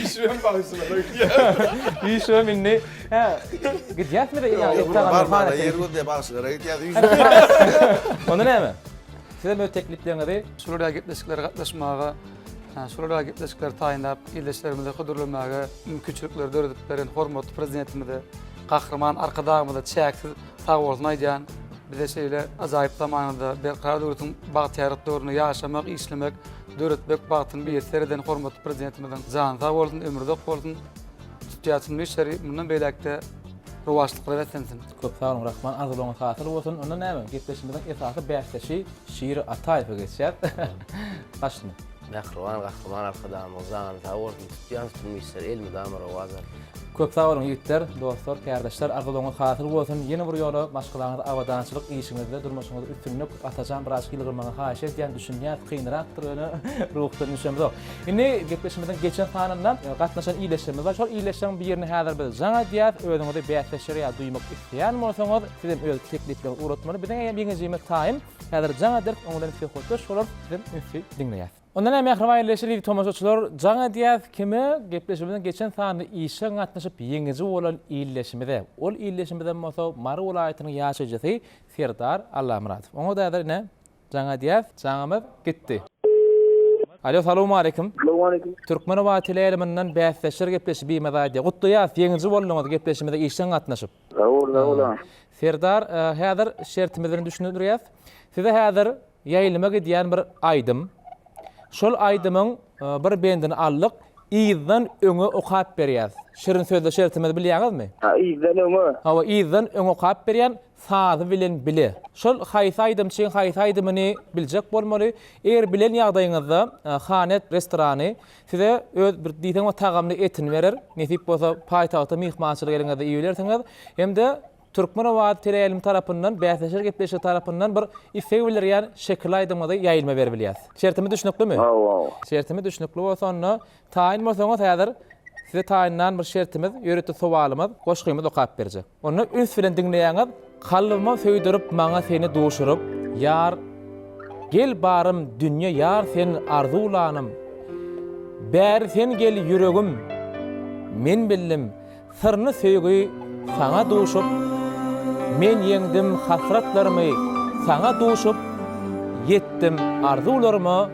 S4: Işibem bagşylara gidýär.
S1: Işibem indi hä gidýäsmi ýa et tagam
S3: Barmana ýer gözleýär bagşylara gidýäs.
S1: Onda näme? Sizem öz teklipleriňizi
S5: Şular ýaly gepleşiklere gatnaşmaga. Şular ýaly gepleşikleri taýynlap, ildeşlerimize hödürlemäge mümkinçilikleri döredip beren hormatly Prezidentimize, Gahryman Arkadagymyza çäksiz sagbolsun aýdýan. Bize şeýle ajaýyp zamanada, Berkarar döwletiň bagtyýarlyk döwründe ýaşamak, işlemek, döretmek bagtyny miýesser eden hormatly Prezidentimiziň jany sag bolsun, ömri uzak bolsun, tutýan tutumly işleri mundan beýläk-de rowaçlyklara beslensin.
S1: Köp sag boluň Rahman arzuwlaryňyz hasyl bolsun. Onda näme gepleşigimiziň esasy bäsdeşi Şiri Ataýewe geçýäs. Başyny.
S6: Mähriban Gahryman Arkadagymyň jany sag bolsun tutýan tutumly işleri elmydama rowaç alsyn.
S1: Köp sag boluň ýigitler, dostlar, kärdeşler arzuwlaryňyz hasyl bolsun. Ýene bir ýola maşgalaňyzda abadançylyk, işiňizde, durmuşyňyzda üstünlik. Atajan birazjyk ýylgyrmagyňy haýyş edýän, düşünýäs kynrakdyr ýöne ruhdan düşemzok. Indi gepleşigimiziň geçen sanynda gatnaşan ildeşlerimiz bar. Şol ildeşleriň birine häzir biz jaň edýäs. Özüňizi bäsleşer ýaly duýmak isleýän bolsaňyz, sizem öz teklipleriňizi ugratmaly. Biziň eýýäm ýeňijimiz taýyn. Häzir jaň ederis, oň bilen söhbetdeş bolarys, sizem ünsli diňleýäs. Onda näme mähriban ildeşler, eziz tomaşaçylar, jaň edýäs kime? Gepleşigimiziň geçen sanynda işjeň gatnaşyp ýeňiji bolan ildeşimize. Ol ildeşimizem bolsa Mary welaýatynyň ýaşaýjysy Serdar Allamyradow. Oňa-da häzir ine Jaň edýäs. Jaňymyz gitdi. Alo salowmaleýkim.
S10: Salowmaleýkim.
S1: Türkmenoba teleýaýlymyndan bäsdeşler gepleşi Bimez aýdýar. Gutlaýas, ýeňiji bolduňyz gepleşimize işjeň gatnaşyp.
S10: Sag boluň, sag boluň.
S1: Serdar, häzir şertimiz bilen düşündirýäs. Size häzir ýaýlyma gidýän bir aýdym. Şol aýdymyň bir bendini aldyk, yzdan öňe okap berýäs. Şirin sözle şertimizi bilýäňizmi?
S10: Ha, yzdan öňe.
S1: Hawa, yzdan öňe okap berýän. Sazy bilen bile. Şol haýsy aýdymçyň haýsy aýdymyny biljek bolmaly. Eger bilen ýagdaýyňyzda Hanet restorany size öz bir diýseň bir tagamly etini berer. Nesip bolsa paýtagta myhmançylyk eliňizde iýibilersiňiz. Hem-de Türkmen owazy teleýaýlymy tarapyndan bäsleşer gepleşigi tarapyndan bir isleg bildirýän şekilli aýdymyňyzy ýaýylyma beribilýäs. Şertimiz düşnüklimi?
S10: Hawa.
S1: Şertimiz düşnükli bolsa onda Taýyn bolsaňyz häzir size taýynlan bir şertimiz, ýörite sowalymyz, goşgymyz okap berjek. Onda üns bilen diňleýäňiz, Kalbyma söýdürip maňa seni duşuryp, ýar, Gel barym dünýe ýar sen arzuwlanym, Bäri sen gel ýüregim, men bildim, Syrny söýgi saňa duşup, Men ýeňdim hasratlarymy saňa duşup, Ýetdim arzuwlaryma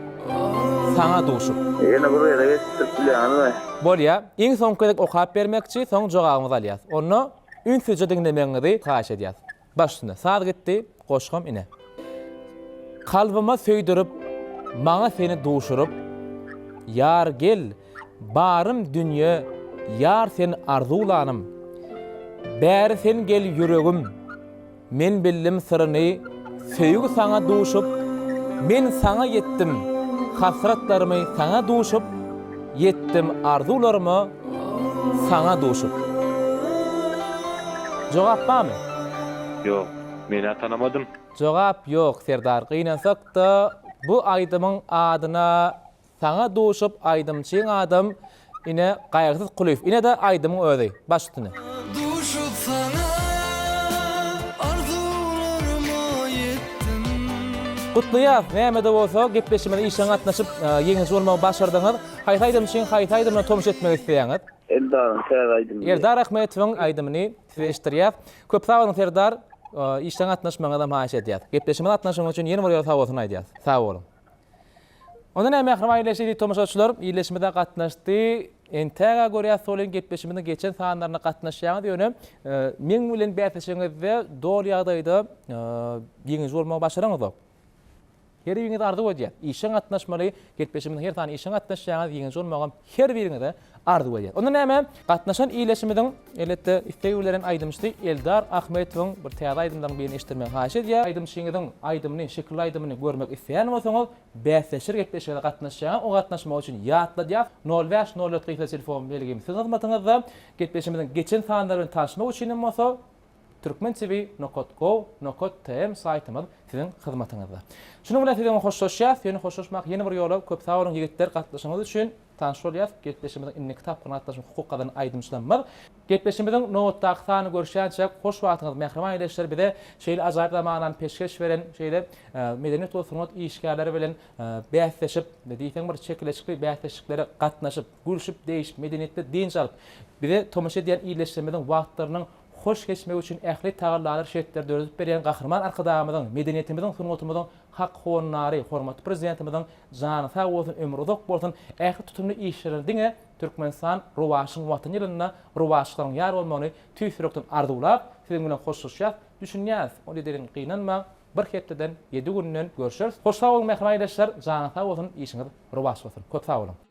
S1: saňa duşup.
S10: Ýene bir gezek eşitdirip bilýäňizmi?
S1: Bolýa. Iň soňky gezek okap bermekçi, soň jogabyňyzy alýas. Onda ünsüje diňlemegiňizi haýyş edýäs. Baş üstüne. Saz gitdi, goşgam ine. Kalbyma söýdürip, maňa seni duşuryp, Ýar gel, barym dünýe, ýar sen arzuwlanym. Bäri sen gel ýüregim, men bildim syryny, Söýgi saňa duşup, men saňa ýetdim, Hasratlarymy saňa duşup, ýetdim arzuwlaryma, Saňa duşup. Jogap barmy?
S11: Ýok. Menä tanamadym.
S1: Jogap ýok Serdar gynansakda bu aýdymyň adyna Saňa duşup aýdymçyň adam ine Gaýgysyz Kulyýew inede aýdymyň özi baş üstüne.
S9: Duşup saňa arzuwlaryma ýetdim.
S1: Gutlaýas nämede bolsa gepleşigimize işjeň gatnaşyp ýeňiji bolmagy başardyňyz. Haýsy aýdymçyň haýsy aýdymyna tomaşa etmek isleýäňiz?
S10: Eldaryň täze aýdymyny.
S1: Eldar Ahmetowyň aýdymyny size eşitdirýäs. Köp sag boluň Serdar, işjeň gatnaşmagyňyzam haýyş edýäs. Gepleşigimize gatnaşygyňyz üçin ýene bir ýola sag bolsun aýdýas. Sag boluň. Onda näme mähriban ildeşler, eziz tomaşaçylar, ildeşimize gatnaşdy. Entäg-ä görýäs welin gepleşigimiziň geçen sanlaryna gatnaşýaňyz, ýöne meň bilen bäsleşigiňizde doly ýagdaýda ýeňiji bolmagy başaraňyzok. Her biriňize arzuw edýäs. Işjeň gatnaşmaly, gepleşigimiziň her sanyna işjeň gatnaşýaňyz, ýeňiji bolmagam her biriňize arzuw edýäs. Onda näme, gatnaşan ildeşimiziň, elbetde, isleg bildiren aýdymçysy Eldar Ahmetowyň bir täze aýdymlaryň birini eşitdirmegi haýyş edýär. Aýdymçyňyzyň aýdymyny, şekilli aýdymyny görmek isleýän bolsaňyz, bäsleşer gepleşigine gatnaşýaňyz, o gatnaşmak üçin ýatladýas, nol bäş, nol dört gysga telefon belgimiz siziň hyzmatyňyzda. Gepleşigimiziň geçen sanlary bilen tanyşmak üçin hem bolsa, Türkmen TV nokat gov nokat tm saýtymyz siziň hyzmatyňyzda. Şunuň bilen siziň hoşlaşýas, ýöne hoşlaşmak ýene bir ýola köp sag boluň ýigitler gatnaşygyňyz üçin tanyş bolýas. Gepleşigimiziň indiki tapgyryna gatnaşmak hukuk gazanan aýdymçylarymyz. Gepleşigimiziň nobatdaky sanyny görüşýänçäk hoş wagtyňyz mähriban ildeşler bize şeýle ajaýyp zamanany peşgeş beren şeýle medeniýet we sungat işgärleri bilen bäsleşip diýseň bir çekeleşikli bäsleşiklere gatnaşyp gülşüp degişip medeniýetli dynç alyp bize tomaşa edýän ildeşlerimiziň wagtlarynyň. hoş geçmegi üçin ähli tagallalar, şertleri döredip berýän Gahryman Arkadagymyzyň, medeniýetimiziň, sungatymyzyň hak howandary, hormatly Prezidentimiziň jany sag bolsun, ömri uzak bolsun, ähli tutumly işlerinde diňe Türkmenistan rowaçlygyň Watany ýylynda rowaçlyklaryň ýar bolmagyny tüýs ýürekden arzuwlap, siziň bilen hoşlaşýas, düşünýäs, ol ýedeliň gynanmaň, bir hepdeden, ýedi günden görşeris. Hoş sag boluň mähriban ildeşler, janyňyz sag bolsun, işiňiz rowaç bolsun. Köp sag boluň!